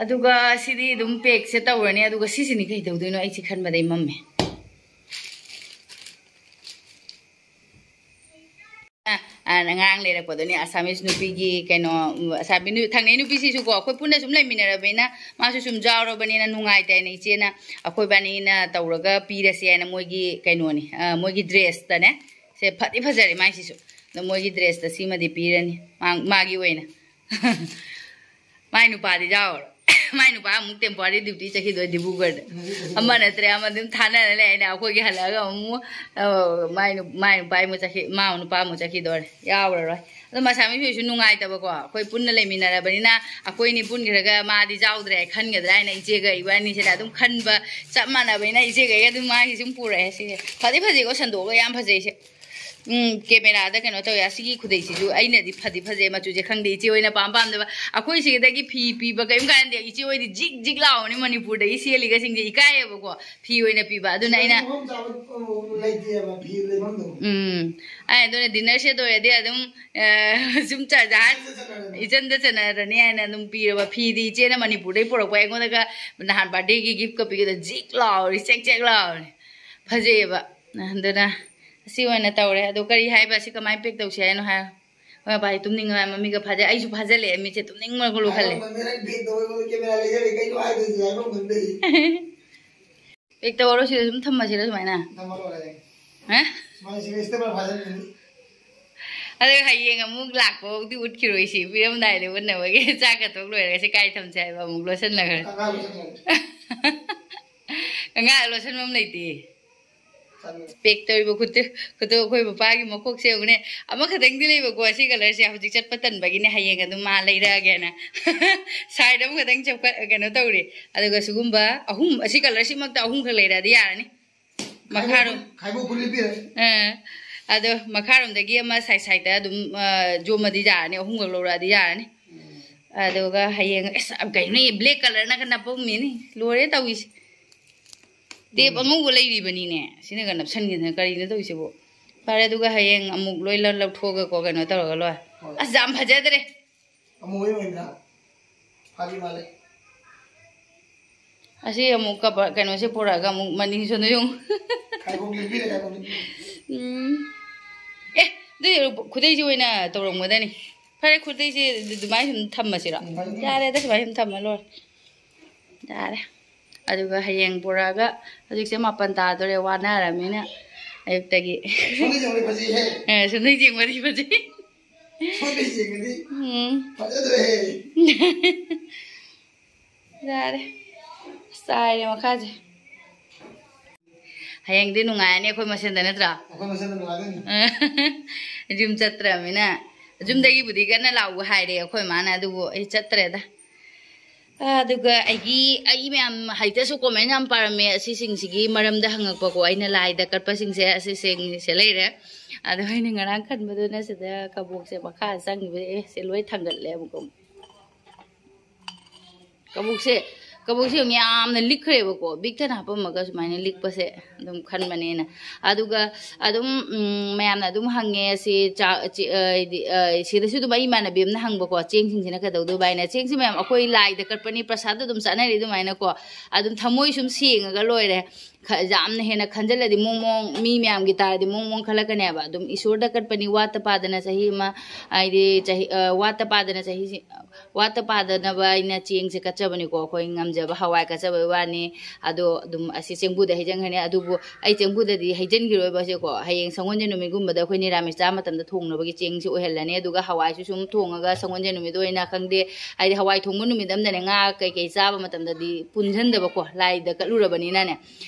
ꯑꯗꯨꯒ ꯁꯤꯗꯤ ꯑꯗꯨꯝ ꯄꯦꯛꯁꯦ ꯇꯧꯔꯅꯤ꯫ ꯑꯗꯨꯒ ꯁꯤꯁꯤꯅꯤ ꯀꯩ ꯇꯧꯗꯣꯏꯅꯣ, ꯑꯩꯁꯦ ꯈꯟꯕꯗꯩ ꯃꯝꯃꯦ꯫ ꯑ, ꯑ, ꯑꯉꯥꯡ ꯂꯩꯔꯛꯄꯗꯨꯅꯦ, ꯑꯁꯥꯃꯤꯁ ꯅꯨꯄꯤꯒꯤ ꯀꯩꯅꯣ, ꯎꯝ, ꯑꯁꯥꯃꯤ ꯅꯨ-, ꯊꯪꯅꯩ ꯅꯨꯄꯤꯁꯤꯁꯨꯀꯣ, ꯑꯩꯈꯣꯏ ꯄꯨꯟꯅ ꯁꯨꯝ ꯂꯩꯃꯤꯟꯅꯔꯕꯅꯤꯅ, ꯃꯥꯁꯨ ꯁꯨꯝ ꯌꯥꯎꯔꯕꯅꯤꯅ ꯅꯨꯡꯉꯥꯏꯇꯦꯅ ꯏꯆꯦꯅ ꯑꯩꯈꯣꯏꯕꯥꯅꯤꯅ ꯇꯧꯔꯒ ꯄꯤꯔꯁꯦ ꯍꯥꯏꯅ ꯃꯣꯏꯒꯤ ꯀꯩꯅꯣꯅꯤ, ꯑ, ꯃꯣꯏꯒꯤ ꯗ꯭ꯔꯦꯁꯇꯅꯦ꯫ ꯁꯦ ꯐꯗꯤ ꯐꯖꯔꯦ ꯃꯥꯏꯁꯤꯁꯨ꯫ ꯑꯗꯣ ꯃꯣꯏꯒꯤ ꯗ꯭ꯔꯦꯁꯇ ꯁꯤꯃꯗꯤ ꯄꯤꯔꯅꯤ ꯃꯥ-, ꯃꯥꯒꯤ ꯑꯣꯏꯅ꯫ ꯃꯥꯏ ꯅꯨꯄꯥꯗꯤ ꯌꯥꯎꯔꯣꯏ꯫ ꯃꯥꯏ ꯅꯨꯄꯥ ꯑꯃꯨꯛ temporary duty ꯆꯠꯈꯤꯗꯣꯏ ꯗꯤꯕꯨꯒꯔꯗ꯫ ꯑꯃ ꯅꯠꯇ꯭ꯔꯦ ꯑꯃ ꯑꯗꯨꯝ ꯊꯥꯅꯔ ꯂꯩ꯫ ꯑꯩꯅ ꯑꯩꯈꯣꯏꯒꯤ ꯍꯜꯂꯛꯑꯒ ꯑꯃꯨꯛ, ꯑ, ꯃꯥꯏ ꯅꯨ-, ꯃꯥꯏ ꯅꯨꯄꯥ ꯑꯃꯨꯛ ꯆꯠꯈꯤ, ꯃꯥ ꯅꯨꯄꯥ ꯑꯃꯨꯛ ꯆꯠꯈꯤꯗꯣꯔꯦ꯫ ꯌꯥꯎꯔꯔꯣꯏ꯫ ꯑꯗꯣ ꯃꯁꯥꯃꯤꯁꯨ ꯅꯨꯡꯉꯥꯏꯇꯕꯀꯣ꯫ ꯑꯩꯈꯣꯏ ꯄꯨꯟꯅ ꯂꯩꯃꯤꯟꯅꯔꯕꯅꯤꯅ ꯑꯩꯈꯣꯏꯅꯤ ꯄꯨꯟꯈ꯭ꯔꯒ ꯃꯥꯗꯤ ꯌꯥꯎꯗ꯭ꯔꯦ ꯈꯟꯒꯗ꯭ꯔꯥ ꯍꯥꯏꯅ ꯏꯆꯦꯒ ꯏꯕꯥꯅꯤꯁꯤꯅ ꯑꯗꯨꯝ ꯈꯟꯕ ꯆꯞ ꯃꯥꯟꯅꯕꯅꯤꯅ ꯏꯆꯦꯒ ꯑꯩꯒ ꯑꯗꯨꯝ ꯃꯥꯒꯤ ꯁꯨꯝ ꯄꯨꯔꯛꯑꯦ꯫ ꯁꯤꯁꯦ ꯐꯗꯤ ꯐꯖꯩꯀꯣ, ꯁꯟꯗꯣꯛꯑꯒ ꯌꯥꯝ ꯐꯖꯩ ꯁꯦ꯫ ꯎꯝ, camera ꯗ ꯀꯩꯅꯣ ꯇꯧꯋꯦ꯫ ꯑꯁꯤꯒꯤ ꯈꯨꯗꯩꯁꯤꯁꯨ ꯑꯩꯅꯗꯤ ꯐꯗꯤ ꯐꯖꯩ, ꯃꯆꯨꯁꯦ ꯈꯪꯗꯦ, ꯏꯆꯦ ꯍꯣꯏꯅ ꯄꯥꯝ ꯄꯥꯝꯗꯕ꯫ ꯑꯩꯈꯣꯏ ꯁꯤꯗꯒꯤ ꯐꯤ ꯄꯤꯕ ꯀꯔꯤꯝ ꯀꯥꯟꯗꯦ꯫ ꯏꯆꯦ ꯍꯣꯏꯗꯤ ꯖꯤꯛ ꯖꯤꯛ ꯂꯥꯎꯕꯅꯤ, ꯃꯅꯤꯄꯨꯔꯗꯒꯤ ꯁꯦꯠꯂꯤꯒꯁꯤꯡꯁꯦ ꯏꯀꯥꯏꯌꯦꯕꯀꯣ, ꯐꯤ ꯑꯣꯏꯅ ꯄꯤꯕ꯫ ꯑꯗꯨꯅ ꯑꯩꯅ ꯂꯩꯐꯝ ꯆꯥꯐꯝ ꯂꯩꯇꯦꯕ, ꯐꯤ ꯂꯩꯐꯝꯗꯣ꯫ ꯎꯝ, ꯑꯩ ꯑꯗꯨꯅ dinner set ꯑꯣꯏꯔꯗꯤ ꯑꯗꯨꯝ, ꯑ, ꯁꯨꯝ ꯆ-, ꯖꯍꯥꯖ ꯏꯆꯟꯗ ꯆꯠꯅꯔꯅꯤ꯫ ꯏꯆꯟꯗ ꯆꯠꯅꯔꯅꯤ ꯍꯥꯏꯅ ꯑꯗꯨꯝ ꯄꯤꯔꯕ꯫ ꯐꯤꯗꯤ ꯏꯆꯦꯅ ꯃꯅꯤꯄꯨꯔꯗꯩ ꯄꯨꯔꯛꯄ, ꯑꯩꯉꯣꯟꯗꯒ ꯅꯍꯥꯟ birthday ꯒꯤ gift ꯀ ꯄꯤꯒꯗ ꯖꯤꯛ ꯂꯥꯎꯔꯤ, ꯆꯦꯛ ꯆꯦꯛ ꯂꯥꯎꯔꯤ꯫ ꯐꯖꯩꯌꯦꯕ꯫ ꯑꯗꯨꯅ ꯑꯁꯤ ꯑꯣꯏꯅ ꯇꯧꯔꯦ꯫ ꯑꯗꯣ ꯀꯔꯤ ꯍꯥꯏꯕ, ꯑꯁꯤ ꯀꯃꯥꯏꯅ pack ꯇꯧꯁꯤ ꯍꯥꯏꯅꯣ ꯍꯥꯏ? ꯍꯣꯏ ꯕꯥꯏ, ꯇꯨꯝꯅꯤꯡꯉꯦ ꯍꯥꯏ, ꯃꯃꯤꯒ ꯐꯥꯖꯩ꯫ ꯑꯩꯁꯨ ꯐꯥꯖꯤꯜꯂꯛꯑꯦ, ꯃꯤꯠꯁꯦ ꯇꯨꯝꯅꯤꯡꯕꯅ ꯀꯣꯜꯂꯨ ꯈꯜꯂꯦ꯫ ꯍꯥꯏꯐꯝ ꯈꯪꯗꯦ, ꯅꯪ pack ꯇꯧꯕꯩ ꯃꯍꯨꯠ camera ꯂꯩꯖꯔꯦ, ꯀꯩꯅꯣ ꯍꯥꯏꯗꯣꯏꯁꯦ, ꯍꯥꯏꯐꯝ ꯈꯪꯗꯦ꯫ Pack ꯇꯧꯔꯣ, ꯁꯤꯗ ꯁꯨꯝ ꯊꯝꯃꯁꯤꯔ ꯁꯨꯃꯥꯏꯅ? ꯊꯝꯃ ꯂꯣꯏꯔꯦ꯫ ꯍꯥ? ꯁꯨꯃꯥꯏꯅ ꯁꯤꯗ sticker ꯐꯥꯖꯤꯟꯒꯅꯤ꯫ ꯑꯗꯣ ꯍꯌꯦꯡ ꯑꯃꯨꯛ ꯂꯥꯛꯄ ꯐꯥꯎꯗꯤ ꯎꯠꯈꯤꯔꯣꯏ, ꯁꯤ ꯄꯤꯔꯝꯗꯥꯏꯗ ꯎꯠꯅꯕꯒꯤ꯫ ꯆꯥꯛꯀ ꯇꯣꯛ ꯂꯣꯏꯔꯒ ꯁꯤ ꯀꯥꯏ ꯊꯝꯁꯦ ꯍꯥꯏꯕ? ꯑꯃꯨꯛ ꯂꯣꯠꯁꯤꯜꯂꯒ꯫ ꯑꯉꯥꯡ ꯂꯣꯠꯁꯤꯟꯈ꯭ꯔꯦ꯫ ꯑꯉꯥꯡ ꯂꯣꯠꯁꯤꯟꯐꯝ ꯂꯩꯇꯦ꯫ ꯄꯦꯛ ꯇꯧꯔꯤꯕ ꯈꯨꯠꯇꯨ, ꯈꯨꯠꯇꯨ ꯑꯩꯈꯣꯏ ꯃꯄꯥꯒꯤ ꯃꯀꯣꯛꯁꯦ ꯌꯦꯡꯉꯨꯅꯦ꯫ ꯑꯃꯈꯛꯇꯪꯗꯤ ꯂꯩꯕꯀꯣ ꯁꯤ ꯀꯂꯔꯁꯦ, ꯍꯧꯖꯤꯛ ꯆꯠꯄ ꯇꯟꯕꯒꯤꯅꯦ, ꯍꯌꯦꯡ ꯑꯗꯨꯝ ꯃꯥ ꯂꯩꯔꯛꯑꯒꯦꯅ꯫ ꯁꯥꯏꯗ ꯑꯃꯈꯛꯇꯪ ꯆꯞꯈꯠ ꯀꯩꯅꯣ ꯇꯧꯔꯤ꯫ ꯑꯗꯨꯒ ꯁꯤꯒꯨꯝꯕ ꯑꯍꯨꯝ, ꯑꯁꯤ ꯀꯂꯔꯁꯤꯃꯛꯇ ꯑꯍꯨꯝꯈꯛ ꯂꯩꯔꯛꯑꯗꯤ ꯌꯥꯔꯅꯤ꯫ ꯃꯈꯥꯔꯣꯝ ꯈꯥꯏꯕꯣꯛ ꯈꯨꯂꯤꯄꯤꯔꯦ꯫ ꯑꯥ, ꯑꯗꯣ ꯃꯈꯥꯔꯣꯝꯗꯒꯤ ꯑꯃ ꯁꯥꯏꯠ ꯁꯥꯏꯠꯇ ꯑꯗꯨꯝ, ꯑꯥ, ꯌꯣꯝꯃꯗꯤ ꯌꯥꯔꯅꯤ, ꯑꯍꯨꯝꯈꯛ ꯂꯧꯔꯛꯑꯗꯤ ꯌꯥꯔꯅꯤ꯫ ꯑꯗꯨꯒ ꯍꯌꯦꯡ ꯑꯁ ꯀꯩꯅꯣ ꯕ꯭ꯂꯦꯛ ꯀꯂꯔꯅꯒ ꯅꯞꯄꯝꯃꯤꯅꯤ, ꯂꯣꯏꯔꯦ ꯇꯧꯔꯤꯁꯦ꯫ ꯇꯦꯞ ꯑꯉꯧꯕ ꯂꯩꯔꯤꯕꯅꯤꯅꯦ, ꯁꯤꯅꯒ ꯅꯞꯁꯟꯈꯤꯗꯅ ꯀꯔꯤꯅꯣ ꯇꯧꯔꯤꯁꯤꯕꯣ? ꯐꯔꯦ, ꯑꯗꯨꯒ ꯍꯌꯦꯡ ꯑꯃꯨꯛ ꯂꯣꯏ ꯂꯧ-, ꯂꯧꯊꯣꯛꯑꯒꯀꯣ ꯀꯩꯅꯣ ꯇꯧꯔꯒ ꯂꯣꯏꯔꯦ꯫ ꯍꯣꯏ꯫ ꯑꯁ ꯌꯥꯝ ꯐꯖꯗ꯭ꯔꯦ꯫ ꯑꯃꯨꯕ ꯑꯣꯏꯅ ꯐꯥꯒꯤ ꯃꯥꯜꯂꯦ꯫ ꯑꯁꯤ ꯑꯃꯨꯛ ꯀꯕꯔ ꯀꯩꯅꯣꯁꯦ ꯄꯨꯔꯛꯑꯒ ꯑꯃꯨꯛ ꯃꯅꯤꯡꯁꯨ ꯌꯦꯡꯉꯨ꯫ ꯈꯥꯏꯕꯣꯛ ꯂꯤꯄꯤꯔꯦ, ꯈꯥꯏꯕꯣꯛ ꯂꯤꯄꯤꯔꯦ꯫ ꯎꯝ꯫ ꯑꯦ, ꯑꯗꯨ ꯈꯨꯗꯩꯁꯦ ꯑꯣꯏꯅ ꯇꯧꯔꯝꯒꯗꯅꯤ꯫ ꯐꯔꯦ, ꯈꯨꯗꯩꯁꯦ ꯑꯗꯨꯃꯥꯏꯅ ꯁꯨꯝ ꯊꯝꯃꯁꯤꯔꯣ? ꯎꯝ, ꯐꯅꯤ, ꯐꯅꯤ꯫ ꯌꯥꯔꯦꯗ, ꯁꯨꯃꯥꯏꯅ ꯁꯨꯝ ꯊꯝꯃ ꯂꯣꯏꯔꯦ꯫ ꯌꯥꯔꯦ꯫ ꯑꯗꯨꯒ ꯍꯌꯦꯡ ꯄꯨꯔꯛꯑꯒ, ꯍꯧꯖꯤꯛꯁꯦ ꯃꯥꯄꯟ ꯇꯥꯗꯣꯔꯦ, ꯋꯥꯅꯔꯃꯤꯅ ꯑꯌꯨꯛꯇꯒꯤ꯫ ꯁꯣꯝꯗ ꯌꯦꯡꯕꯗꯤ ꯐꯖꯩꯍꯦ꯫ ꯑꯦ, ꯁꯣꯝꯗ ꯌꯦꯡꯕꯗꯤ ꯐꯖꯩ꯫ ꯁꯣꯝꯗ ꯌꯦꯡꯉꯗꯤ ꯎꯝ꯫ ꯐꯖꯗ꯭ꯔꯦꯍꯦ꯫ ꯌꯥꯔꯦ꯫ ꯆꯥꯏꯔꯦ ꯃꯈꯥꯁꯦ꯫ ꯍꯌꯦꯡꯗꯤ ꯅꯨꯡꯉꯥꯏꯔꯅꯤ ꯑꯩꯈꯣꯏ ꯃꯁꯦꯟꯗ, ꯅꯠꯇ꯭ꯔꯥ? ꯑꯩꯈꯣꯏ ꯃꯁꯦꯟꯗ ꯅꯨꯡꯉꯥꯏꯗꯣꯏꯅꯤ꯫ ꯌꯨꯝ ꯆꯠꯇ꯭ꯔꯕꯅꯤꯅ꯫ ꯌꯨꯝꯗꯒꯤꯕꯨꯗꯤ ꯀꯟꯅ ꯂꯥꯛꯎ ꯍꯥꯏꯔꯦ ꯑꯩꯈꯣꯏ ꯃꯥꯅ, ꯑꯗꯨꯕꯨ ꯑꯩ ꯆꯠꯇ꯭ꯔꯦꯗ꯫ ꯑꯗꯨꯒ ꯑꯩꯒꯤ, ꯑꯩ ꯃꯌꯥꯝ ꯍꯩꯇꯁꯨ comment ꯌꯥꯝ ꯄꯥꯔꯝꯃꯦ ꯑꯁꯤꯁꯤꯡꯁꯤꯒꯤ ꯃꯔꯝꯗ ꯍꯪꯉꯛꯄꯀꯣ꯫ ꯑꯩꯅ ꯂꯥꯏꯗ ꯀꯠꯄꯁꯤꯡꯁꯦ ꯑꯁꯤꯁꯤꯡꯁꯦ ꯂꯩꯔꯦ꯫ ꯑꯗꯣ ꯑꯩꯅ ꯉꯔꯥꯡ ꯈꯟꯕꯗꯨꯅ ꯁꯤꯗ ꯀꯕꯣꯛꯁꯦ ꯃꯈꯥ ꯆꯪꯈꯤꯕ, ꯑꯦ, ꯁꯤ ꯂꯣꯏ ꯊꯥꯡꯒꯠꯂꯦ ꯑꯃꯨꯛꯀ꯫ ꯀꯕꯣꯛꯁꯦ, ꯀꯕꯣꯛꯁꯦ ꯌꯥꯝꯅ ꯂꯤꯛꯈ꯭ꯔꯦꯕꯀꯣ, ꯕꯤꯛ ꯊꯟꯅ ꯍꯥꯞꯄꯝꯃꯒ ꯁꯨꯃꯥꯏꯅ ꯂꯤꯛꯄꯁꯦ ꯑꯗꯨꯝ ꯈꯟꯕꯅꯦꯅ꯫ ꯑꯗꯨꯒ ꯑꯗꯨꯝ, ꯎꯝ, ꯃꯌꯥꯝꯅ ꯑꯗꯨꯝ ꯍꯪꯉꯦ, "ꯁꯤ ꯆꯥ-, ꯆꯤ-, ꯑ, ꯍꯥꯏꯗꯤ, ꯑ, ꯁꯤꯗꯁꯨ ꯑꯗꯨꯝ ꯑꯩ ꯏꯃꯥꯟꯅꯕꯤ ꯑꯃꯅ ꯍꯪꯕꯀꯣ, ꯆꯦꯡꯁꯤꯡꯁꯤꯅ ꯀꯩꯗꯧꯗꯣꯏꯕ?" ꯍꯥꯏꯅ꯫ ꯆꯦꯡꯁꯤ ꯃꯌꯥꯝ ꯑꯩꯈꯣꯏ ꯂꯥꯏꯗ ꯀꯠꯄꯅꯤ, ꯄ꯭ꯔꯁꯥꯗ ꯑꯗꯨꯝ ꯆꯥꯅꯔꯤ ꯑꯗꯨꯃꯥꯏꯅꯀꯣ꯫ ꯑꯗꯨꯝ ꯊꯃꯣꯏ ꯁꯨꯝ ꯁꯦꯡꯉꯒ ꯂꯣꯏꯔꯦ꯫ ꯈ-, ꯌꯥꯝꯅ ꯍꯦꯟꯅ ꯈꯟꯖꯤꯜꯂꯗꯤ ꯃꯣꯡ ꯃꯣꯡ, ꯃꯤ ꯃꯌꯥꯝꯒꯤ ꯇꯥꯔꯗꯤ ꯃꯣꯡ ꯃꯣꯡ ꯈꯜꯂꯛꯀꯅꯦꯕ꯫ ꯑꯗꯨꯝ ꯏꯁꯣꯔꯗ ꯀꯠꯄꯅꯤ, ꯋꯥꯠꯇ ꯄꯥꯗꯅ ꯆꯍꯤ ꯑꯃ, ꯍꯥꯏꯗꯤ ꯆꯍꯤ, ꯑ, ꯋꯥꯠꯇ ꯄꯥꯗꯅ ꯆꯍꯤꯁꯤ ꯋꯥꯠꯇ ꯄꯥꯗꯅꯕ ꯑꯩꯅ ꯆꯦꯡꯁꯦ ꯀꯠꯆꯕꯅꯤꯀꯣ꯫ ꯑꯩꯈꯣꯏ ꯉꯝꯖꯕ ꯍꯋꯥꯏ ꯀꯠꯆꯕꯩ ꯋꯥꯅꯤ꯫ ꯑꯗꯣ ꯑꯗꯨꯝ ꯑꯁꯤ ꯆꯦꯡꯕꯨꯗ ꯍꯩꯖꯤꯟꯈ꯭ꯔꯅꯤ꯫ ꯑꯗꯨꯕꯨ ꯑꯩ ꯆꯦꯡꯕꯨꯗꯗꯤ ꯍꯩꯖꯤꯟꯈꯤꯔꯣꯏꯕꯁꯦꯀꯣ꯫ ꯍꯌꯦꯡ ꯁꯒꯣꯜꯁꯦꯟ ꯅꯨꯃꯤꯠꯀꯨꯝꯕꯗ ꯑꯩꯈꯣꯏ ꯅꯤꯔꯥꯃꯤꯁ ꯆꯥꯕ ꯃꯇꯝꯗ ꯊꯣꯡꯅꯕꯒꯤ ꯆꯦꯡꯁꯤ ꯑꯣꯏꯍꯜꯂꯅꯤ꯫ ꯑꯗꯨꯒ ꯍꯋꯥꯏꯁꯨ ꯁꯨꯝ ꯊꯣꯡꯉꯒ ꯁꯒꯣꯜꯁꯦꯟ ꯅꯨꯃꯤꯠ ꯑꯣꯏꯅ ꯈꯪꯗꯦ, ꯍꯥꯏꯗꯤ ꯍꯋꯥꯏ ꯊꯣꯡꯕ ꯅꯨꯃꯤꯠ ꯑꯃꯗꯅꯦ ꯉꯥ ꯀꯩꯀꯩ ꯆꯥꯕ ꯃꯇꯝꯗꯗꯤ ꯄꯨꯟꯁꯤꯟꯗꯕꯀꯣ, ꯂꯥꯏꯗ ꯀꯠꯂꯨꯔꯕꯅꯤꯅꯅꯦ꯫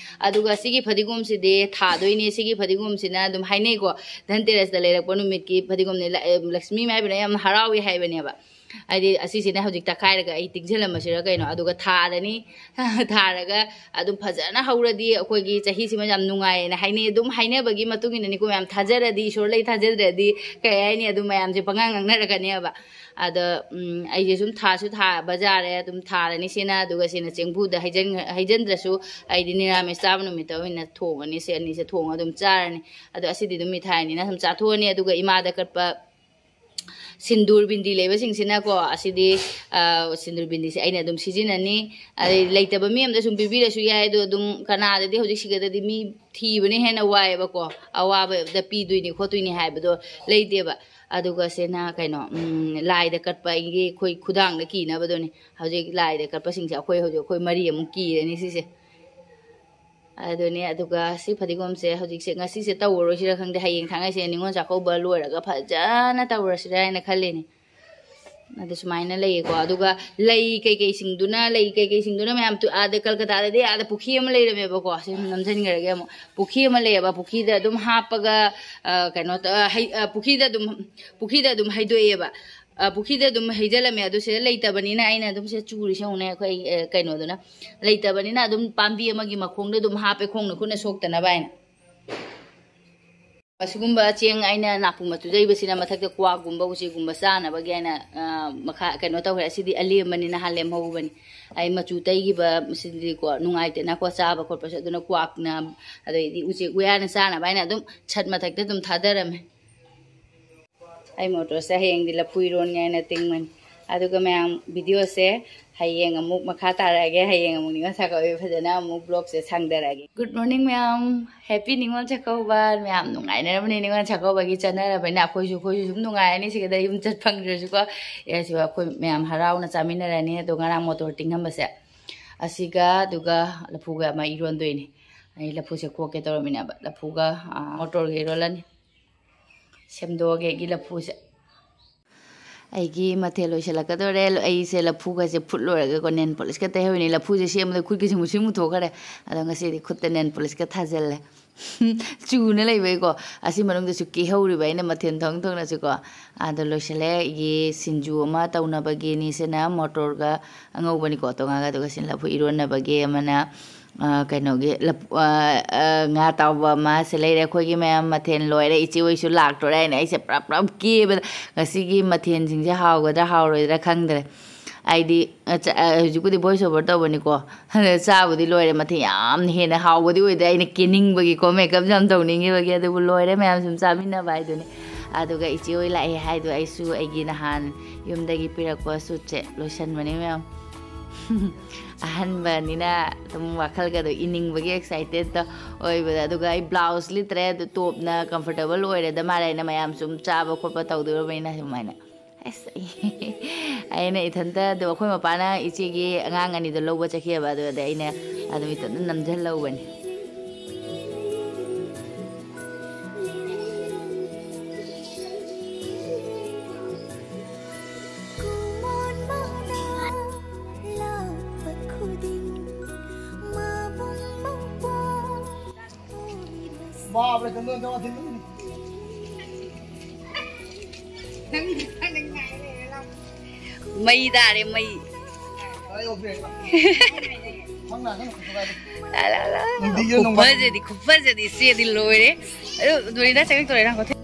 ꯑꯗꯨꯒ ꯁꯤꯒꯤ ꯐꯗꯤꯒꯣꯝꯁꯤꯗꯤ ꯊꯥꯗꯣꯏꯅꯦ꯫ ꯁꯤꯒꯤ ꯐꯗꯤꯒꯣꯝꯁꯤꯅ ꯑꯗꯨꯝ ꯍꯥꯏꯅꯩꯀꯣ, ꯙꯟꯇꯦꯔꯁꯇ ꯂꯩꯔꯛꯄ ꯅꯨꯃꯤꯠꯀꯤ ꯐꯗꯤꯒꯣꯝꯅꯦ꯫ ꯂ-, ꯑꯦ, ꯂꯛꯁꯃꯤ ꯃꯥꯏꯕꯅ ꯌꯥꯝ ꯍꯔꯥꯎꯏ ꯍꯥꯏꯕꯅꯦꯕ꯫ ꯍꯥꯏꯗꯤ ꯑꯁꯤꯁꯤꯅ ꯍꯧꯖꯤꯛ ꯇꯛꯈꯥꯏꯔꯒ ꯑꯩ ꯇꯤꯡꯁꯤꯜꯂꯝꯃꯁꯤꯔ ꯀꯩꯅꯣ, ꯑꯗꯨꯒ ꯊꯥꯔꯅꯤ꯫ ꯊꯥꯔꯒ ꯑꯗꯨꯝ ꯐꯖꯅ ꯍꯧꯔꯗꯤ ꯑꯩꯈꯣꯏꯒꯤ ꯆꯍꯤꯁꯤꯃ ꯌꯥꯝ ꯅꯨꯡꯉꯥꯏꯌꯦꯅ ꯍꯥꯏꯅꯩ꯫ ꯑꯗꯨꯝ ꯍꯥꯏꯅꯕꯒꯤ ꯃꯇꯨꯡ ꯏꯟꯅꯅꯤꯀꯣ ꯃꯌꯥꯝ, ꯊꯥꯖꯔꯗꯤ, ꯏꯁꯣꯔ ꯂꯩ ꯊꯥꯖꯗ꯭ꯔꯗꯤ ꯀꯩ ꯍꯥꯏꯅꯤ, ꯑꯗꯨꯝ ꯃꯌꯥꯝꯁꯦ ꯄꯉꯥꯡ ꯉꯥꯡꯅꯔꯛꯀꯅꯦꯕ꯫ ꯑꯗ, ꯎꯝ, ꯑꯩꯁꯦ ꯁꯨꯝ ꯊꯥꯁꯨ ꯊꯥꯕ ꯌꯥꯔꯦ, ꯑꯗꯨꯝ ꯊꯥꯔꯅꯤ ꯁꯤꯅ꯫ ꯑꯗꯨꯒ ꯁꯤꯅ ꯆꯦꯡꯐꯨꯗ ꯍꯩꯖꯟ-, ꯍꯩꯖꯟꯗ꯭ꯔꯁꯨ ꯑꯩꯗꯤ ꯅꯤꯔꯥꯃꯤꯁ ꯆꯥꯕ ꯅꯨꯃꯤꯠꯇ ꯑꯣꯏꯅ ꯊꯣꯡꯉꯅꯤ꯫ ꯁꯤ ꯑꯅꯤꯁꯦ ꯊꯣꯡꯉ ꯑꯗꯨꯝ ꯆꯥꯔꯅꯤ꯫ ꯑꯗꯣ ꯑꯁꯤꯗꯤ ꯑꯗꯨꯝ ꯃꯤꯊꯥꯏꯅꯤꯅ ꯁꯨꯝ ꯆꯥꯊꯣꯛꯑꯅꯤ꯫ ꯑꯗꯨꯒ ꯏꯃꯥꯗ ꯀꯠꯄ ꯁꯤꯟꯗꯨꯔ ꯕꯤꯟꯗꯤ ꯂꯩꯕꯁꯤꯡꯁꯤꯅꯀꯣ, ꯑꯁꯤꯗꯤ, ꯑ, ꯁꯤꯟꯗꯨꯔ ꯕꯤꯟꯗꯤꯁꯦ ꯑꯩꯅ ꯑꯗꯨꯝ ꯁꯤꯖꯤꯟꯅꯅꯤ꯫ ꯑꯗꯩ ꯂꯩꯇꯕ ꯃꯤ ꯑꯃꯗ ꯁꯨꯝ ꯄꯤꯕꯤꯔꯁꯨ ꯌꯥꯏ꯫ ꯑꯗꯣ ꯑꯗꯨꯝ ꯀꯅꯥꯗꯗꯤ ꯍꯧꯖꯤꯛ ꯁꯤꯒꯗꯗꯤ ꯃꯤ ꯊꯤꯕꯅ ꯍꯦꯟꯅ ꯋꯥꯏꯑꯦꯕꯀꯣ, ꯑꯋꯥꯕꯗ ꯄꯤꯗꯣꯏꯅꯤ ꯈꯣꯠꯇꯣꯏꯅꯤ ꯍꯥꯏꯕꯗꯣ ꯂꯩꯇꯦꯕ꯫ ꯑꯗꯨꯒ ꯁꯤꯅ ꯀꯩꯅꯣ, ꯎꯝ, ꯂꯥꯏꯗ ꯀꯠꯄ ꯑꯩꯒꯤ, ꯑꯩꯈꯣꯏ ꯈꯨꯗꯥꯡꯗ ꯀꯤꯅꯕꯗꯨꯅꯤ꯫ ꯍꯧꯖꯤꯛ ꯂꯥꯏꯗ ꯀꯠꯄꯁꯤꯡꯁꯦ ꯑꯩꯈꯣꯏ ꯍꯧꯖꯤꯛ ꯑꯩꯈꯣꯏ ꯃꯔꯤ ꯑꯃꯨꯛ ꯀꯤꯔꯅꯤ ꯁꯤꯁꯦ꯫ ꯑꯗꯨꯅꯦ꯫ ꯑꯗꯨꯒ ꯁꯤ ꯐꯗꯤꯒꯣꯝꯁꯦ ꯍꯧꯖꯤꯛꯁꯦ, ꯉꯁꯤꯁꯦ ꯇꯧꯔꯔꯣꯏꯁꯤꯔ ꯈꯪꯗꯦ, ꯍꯌꯦꯡ ꯊꯥꯡꯉꯩꯁꯦ ꯅꯤꯉꯣꯜ ꯆꯥꯛꯀꯧꯕ ꯂꯣꯏꯔꯒ ꯐꯖꯅ ꯇꯧꯔꯁꯤꯔ ꯍꯥꯏꯅ ꯈꯜꯂꯤꯅꯦ꯫ ꯑꯗꯨ ꯁꯨꯃꯥꯏꯅ ꯂꯩꯌꯦꯀꯣ꯫ ꯑꯗꯨꯒ ꯂꯩ ꯀꯩꯀꯩꯁꯤꯡꯗꯨꯅ, ꯂꯩ ꯀꯩꯀꯩꯁꯤꯡꯗꯨꯅ ꯃꯌꯥꯝ ꯇꯨ-, ꯑꯥꯗ ꯀꯜꯀꯇꯥꯗꯗꯤ ꯑꯥꯗ ꯄꯨꯈ꯭ꯔꯤ ꯑꯃ ꯂꯩꯔꯝꯃꯦꯕꯀꯣ꯫ ꯁꯤ ꯅꯝꯁꯤꯟꯈ꯭ꯔꯒꯦ ꯑꯃꯨꯛ꯫ ꯄꯨꯈ꯭ꯔꯤ ꯑꯃ ꯂꯩꯌꯦꯕ, ꯄꯨꯈ꯭ꯔꯤꯗ ꯑꯗꯨꯝ ꯍꯥꯞꯄꯒ, ꯑ, ꯀꯩꯅꯣ ꯇ-, ꯑ, ꯍꯩ-, ꯑ, ꯄꯨꯈ꯭ꯔꯤꯗ ꯑꯗꯨꯝ, ꯄꯨꯈ꯭ꯔꯤꯗ ꯑꯗꯨꯝ ꯍꯩꯗꯣꯛꯑꯦꯕ꯫ ꯑ, ꯄꯨꯈ꯭ꯔꯤꯗ ꯑꯗꯨꯝ ꯍꯩꯖꯤꯜꯂꯝꯃꯦ꯫ ꯑꯗꯨ ꯁꯤꯗ ꯂꯩꯇꯕꯅꯤꯅ ꯑꯩꯅ ꯑꯗꯨꯝ ꯁꯤꯗ ꯆꯨꯔꯤꯁꯦ ꯌꯦꯡꯉꯨꯅꯦ꯫ ꯑꯩꯈꯣꯏ, ꯑ, ꯀꯩꯅꯣꯗꯨꯅ ꯂꯩꯇꯕꯅꯤꯅ ꯑꯗꯨꯝ ꯄꯥꯝꯕꯤ ꯑꯃꯒꯤ ꯃꯈꯣꯡꯗ ꯑꯗꯨꯝ ꯍꯥꯞꯄꯦ, ꯈꯣꯡꯅ ꯈꯨꯠꯅ ꯁꯣꯛꯇꯅꯕ ꯍꯥꯏꯅ꯫ ꯑꯁꯤꯒꯨꯝꯕ ꯆꯦꯡ ꯑꯩꯅ ꯅꯥꯄꯨ ꯃꯆꯨꯗ ꯏꯕꯁꯤꯅ ꯃꯊꯛꯇ ꯀ꯭ꯋꯥꯛꯀꯨꯝꯕ ꯎꯆꯦꯛꯀꯨꯝꯕ ꯆꯥꯅꯕꯒꯤ ꯍꯥꯏꯅ, ꯑ, ꯃꯈꯥ ꯀꯩꯅꯣ ꯇꯧꯈ꯭ꯔꯦ꯫ ꯑꯁꯤꯗꯤ ꯑꯂꯦꯝꯕꯅꯤ, ꯅꯍꯥꯟ ꯂꯦꯝꯍꯧꯕꯅꯤ꯫ ꯑꯩ ꯃꯆꯨ ꯇꯩꯈꯤꯕ ꯁꯤꯗꯤꯀꯣ ꯅꯨꯡꯉꯥꯏꯇꯦꯅꯀꯣ ꯆꯥꯕ ꯈꯣꯠꯄꯁꯨ, ꯑꯗꯨꯅ ꯀ꯭ꯋꯥꯛꯅ ꯑꯗꯩꯗꯤ ꯎꯆꯦꯛ ꯎꯌꯥꯅ ꯆꯥꯅꯕ ꯍꯥꯏꯅ ꯑꯗꯨꯝ ꯁꯠ ꯃꯊꯛꯇ ꯑꯗꯨꯝ ꯊꯥꯗꯔꯝꯃꯦ꯫ ꯑꯩ ꯃꯣꯇꯣꯔꯁꯦ ꯍꯌꯦꯡꯗꯤ ꯂꯐꯨ ꯏꯔꯣꯟꯒꯦ ꯍꯥꯏꯅ ꯇꯤꯡꯕꯅꯤ꯫ ꯑꯗꯨꯒ ꯃꯌꯥꯝ, ꯚꯤꯗꯤꯑꯣꯁꯦ ꯍꯌꯦꯡ ꯑꯃꯨꯛ ꯃꯈꯥ ꯇꯥꯔꯛꯑꯒꯦ꯫ ꯍꯌꯦꯡ ꯑꯃꯨꯛ ꯅꯤꯉꯣꯜ ꯆꯥꯛꯀꯧꯕꯒꯤ ꯐꯖꯅ ꯑꯃꯨꯛ ꯕ꯭ꯂꯣꯒꯁꯦ ꯁꯥꯡꯗꯔꯛꯑꯒꯦ꯫ ꯒꯨꯗ ꯃꯣꯔꯅꯤꯡ ꯃꯌꯥꯝ, ꯍꯦꯄꯤ ꯅꯤꯉꯣꯜ ꯆꯥꯛꯀꯧꯕ꯫ ꯃꯌꯥꯝ ꯅꯨꯡꯉꯥꯏꯅꯔꯕꯅꯤ ꯅꯤꯉꯣꯜ ꯆꯥꯛꯀꯧꯕꯒꯤ ꯆꯠꯅꯔꯕꯅꯤꯅ꯫ ꯑꯩꯈꯣꯏꯁꯨ, ꯑꯩꯈꯣꯏꯁꯨ ꯁꯨꯝ ꯅꯨꯡꯉꯥꯏꯔꯅꯤ ꯁꯤꯒꯗ ꯌꯨꯝ ꯆꯠ ꯐꯪꯗ꯭ꯔꯁꯨꯀꯣ꯫ ꯑꯦ, ꯁꯤꯕꯨ ꯑꯩꯈꯣꯏ ꯃꯌꯥꯝ ꯍꯔꯥꯎꯅ ꯆꯥꯃꯤꯟꯅꯔꯅꯤ꯫ ꯑꯗꯣ ꯉꯔꯥꯡ ꯃꯣꯇꯣꯔ ꯇꯤꯡꯉꯝꯕꯁꯦ ꯑꯁꯤꯒ, ꯑꯗꯨꯒ ꯂꯐꯨꯒ ꯑꯃ ꯏꯔꯣꯟꯗꯣꯏꯅꯤ꯫ ꯑꯩ ꯂꯐꯨꯁꯦ ꯈꯣꯛꯀꯦ ꯇꯧꯔꯝꯃꯤꯅꯦꯕ, ꯂꯐꯨꯒ, ꯑ, ꯃꯣꯇꯣꯔꯒ ꯏꯔꯣꯜꯂꯅꯤ꯫ ꯁꯦꯝꯗꯣꯛꯑꯒꯦ ꯑꯩꯒꯤ ꯂꯐꯨꯁꯦ꯫ ꯑꯩꯒꯤ ꯃꯊꯦꯜ ꯂꯣꯏꯁꯤꯜꯂꯛꯀꯗꯧꯔꯦ꯫ ꯑꯩꯁꯦ ꯂꯐꯨꯒꯁꯦ ꯐꯨꯠ ꯂꯣꯏꯔꯒꯀꯣ, ꯅꯦꯜ ꯄꯣꯂꯤꯁꯀ ꯇꯩꯍꯧꯔꯤꯅꯤ꯫ ꯂꯐꯨꯁꯦ ꯁꯦꯝꯕꯗ ꯈꯨꯠꯀꯤꯁꯦ ꯃꯨꯁꯤꯟ ꯃꯨꯊꯣꯛꯈ꯭ꯔꯦ꯫ ꯑꯗꯣ ꯉꯁꯤꯗꯤ ꯈꯨꯠꯇ ꯅꯦꯜ ꯄꯣꯂꯤꯁꯀ ꯊꯥꯖꯤꯜꯂꯦ꯫ ꯆꯨꯅ ꯂꯩꯕꯩꯀꯣ꯫ ꯑꯁꯤ ꯃꯅꯨꯡꯗꯁꯨ ꯀꯦꯍꯧꯔꯤꯕ ꯑꯩꯅ ꯃꯊꯦꯜ ꯊꯣꯡ ꯊꯣꯡꯅꯁꯨꯀꯣ꯫ ꯑꯗꯣ ꯂꯣꯏꯁꯤꯜꯂꯦ꯫ ꯑꯩꯒꯤ ꯁꯤꯡꯖꯨ ꯑꯃ ꯇꯧꯅꯕꯒꯤ, ꯑꯅꯤꯁꯤꯅ ꯃꯣꯇꯣꯔꯒ ꯑꯉꯧꯕꯅꯤꯀꯣ, ꯇꯣꯉꯥꯟꯒ꯫ ꯑꯗꯨꯒ ꯁꯤꯅ ꯂꯐꯨ ꯏꯔꯣꯟꯅꯕꯒꯤ, ꯑꯃꯅ ꯑ, ꯀꯩꯅꯣꯒꯤ ꯂꯞ-, ꯑ, ꯑ, ꯉꯥ ꯑꯇꯥꯎꯕ ꯑꯃ ꯁꯤ ꯂꯩꯔꯦ꯫ ꯑꯩꯈꯣꯏꯒꯤ ꯃꯌꯥꯝ ꯃꯊꯦꯜ ꯂꯣꯏꯔꯦ꯫ ꯏꯆꯦ ꯍꯣꯏꯁꯨ ꯂꯥꯛꯇꯣꯔꯦ ꯍꯥꯏꯅ ꯑꯩꯁꯦ ꯄ꯭ꯔꯞ ꯄ꯭ꯔꯞ ꯀꯦꯕꯗ ꯉꯁꯤꯒꯤ ꯃꯊꯦꯜꯁꯤꯡꯁꯦ ꯍꯥꯎꯒꯗ꯭ꯔꯥ ꯍꯥꯎꯔꯣꯏꯗ꯭ꯔꯥ ꯈꯪꯗ꯭ꯔꯦ꯫ ꯑꯩꯗꯤ, ꯑ, ꯆ-, ꯑ, ꯍꯧꯖꯤꯛꯄꯨꯗꯤ voice over ꯇꯧꯕꯅꯤꯀꯣ꯫ ꯑꯗ ꯆꯥꯕꯨꯗꯤ ꯂꯣꯏꯔꯦ꯫ ꯃꯊꯦꯜ ꯌꯥꯝꯅ ꯍꯦꯟꯅ ꯍꯥꯎꯕꯗꯤ ꯑꯣꯏꯗ꯭ꯔꯦ꯫ ꯑꯩꯅ ꯀꯦꯅꯤꯡꯕꯒꯤꯀꯣ, makeup ꯌꯥꯝ ꯇꯧꯅꯤꯡꯉꯤꯕꯒꯤ꯫ ꯑꯗꯨꯕꯨ ꯂꯣꯏꯔꯦ ꯃꯌꯥꯝ ꯁꯨꯝ ꯆꯥꯃꯤꯟꯅꯕ ꯍꯥꯏꯗꯨꯅꯤ꯫ ꯑꯗꯨꯒ ꯏꯆꯦ ꯍꯣꯏ ꯂꯥꯛꯑꯦ ꯍꯥꯏꯗꯣ ꯑꯩꯁꯨ ꯑꯩꯒꯤ ꯅꯍꯥꯟ ꯌꯨꯝꯗꯒꯤ ꯄꯤꯔꯛꯄ suitꯁꯦ ꯂꯣꯏꯁꯟꯕꯅꯦ ꯃꯌꯥꯝ꯫ ꯑꯍꯟꯕꯅꯤꯅ ꯑꯗꯨꯝ ꯋꯥꯈꯜꯒꯗꯣ ꯏꯅꯤꯡꯕꯒꯤ excitedꯇꯣ ꯑꯣꯏꯕꯗ꯫ ꯑꯗꯨꯒ ꯑꯩ blouse ꯂꯤꯠꯇ꯭ꯔꯦ, ꯑꯗꯨ topꯅ comfortable ꯑꯣꯏꯔꯦꯗ ꯃꯥꯜꯂꯦ꯫ ꯑꯩꯅ ꯃꯌꯥꯝ ꯁꯨꯝ ꯆꯥꯕ ꯈꯣꯠꯄ ꯇꯧꯗꯣꯔꯕꯅꯤꯅ ꯁꯨꯃꯥꯏꯅ꯫ ꯑꯁ, ꯑꯩꯅ ꯏꯊꯟꯇ, ꯑꯗꯣ ꯑꯩꯈꯣꯏ ꯃꯄꯥꯅ ꯏꯆꯦꯒꯤ ꯑꯉꯥꯡ ꯑꯅꯤꯗꯣ ꯂꯧꯕ ꯆꯠꯈꯤꯑꯕ, ꯑꯗꯨꯗ ꯑꯩꯅ ꯑꯗꯨꯝ ꯏꯊꯟꯇ ꯅꯝꯁꯤꯜꯍꯧꯕꯅꯦ꯫ ꯃꯩ ꯇꯥꯔꯦ, ꯃꯩ꯫ ꯂꯥ, ꯂꯥ, ꯂꯥ꯫ ꯅꯨꯡꯇꯤꯒꯤ ꯅꯣꯡꯃ- ꯈꯨꯐꯖꯗꯤ, ꯈꯨꯐꯖꯗꯤ ꯏꯆꯦꯗꯤ ꯂꯣꯏꯔꯦ꯫ ꯑꯗꯨ ꯗꯣꯂꯤꯗꯥ ꯆꯪꯉꯛꯇꯣꯔꯦ, ꯅꯪ ꯀꯣꯊꯦ-,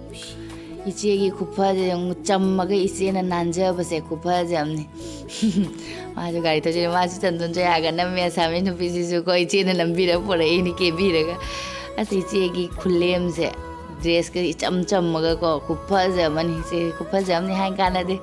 ꯏꯆꯦꯒꯤ ꯈꯨꯐꯁꯦ ꯌꯦꯡꯉꯨ, ꯆꯝꯃꯒ ꯏꯆꯦꯅ ꯅꯥꯟꯖꯕꯁꯦ ꯈꯨꯐꯁꯦ ꯑꯃꯅꯤ꯫ ꯃꯥꯁꯨ ꯒꯥꯔꯤ ꯊꯧꯖꯤꯜꯂꯤ, ꯃꯥꯁꯨ ꯆꯟꯗꯣꯟ ꯆꯣꯌꯥꯒ ꯅꯝꯃꯦ꯫ ꯑꯁꯥꯃꯤ ꯅꯨꯄꯤꯁꯤꯁꯨ ꯀꯣ, ꯏꯆꯦꯅ ꯅꯝꯕꯤꯔ ꯄꯣꯔꯛꯏꯅꯤ ꯀꯦꯕꯤꯔꯒ꯫ ꯑꯁ, ꯏꯆꯦꯒꯤ ꯈꯨꯂꯦꯝꯁꯦ, dressꯀ ꯏꯆꯝ ꯆꯝꯃꯒ ꯀꯣ, ꯈꯨꯐꯁꯦ ꯑꯃꯅꯤ꯫ ꯏꯆꯦ ꯈꯨꯐꯁꯦ ꯑꯃꯅꯤ ꯍꯥꯏ ꯀꯥꯟꯅꯗꯦ꯫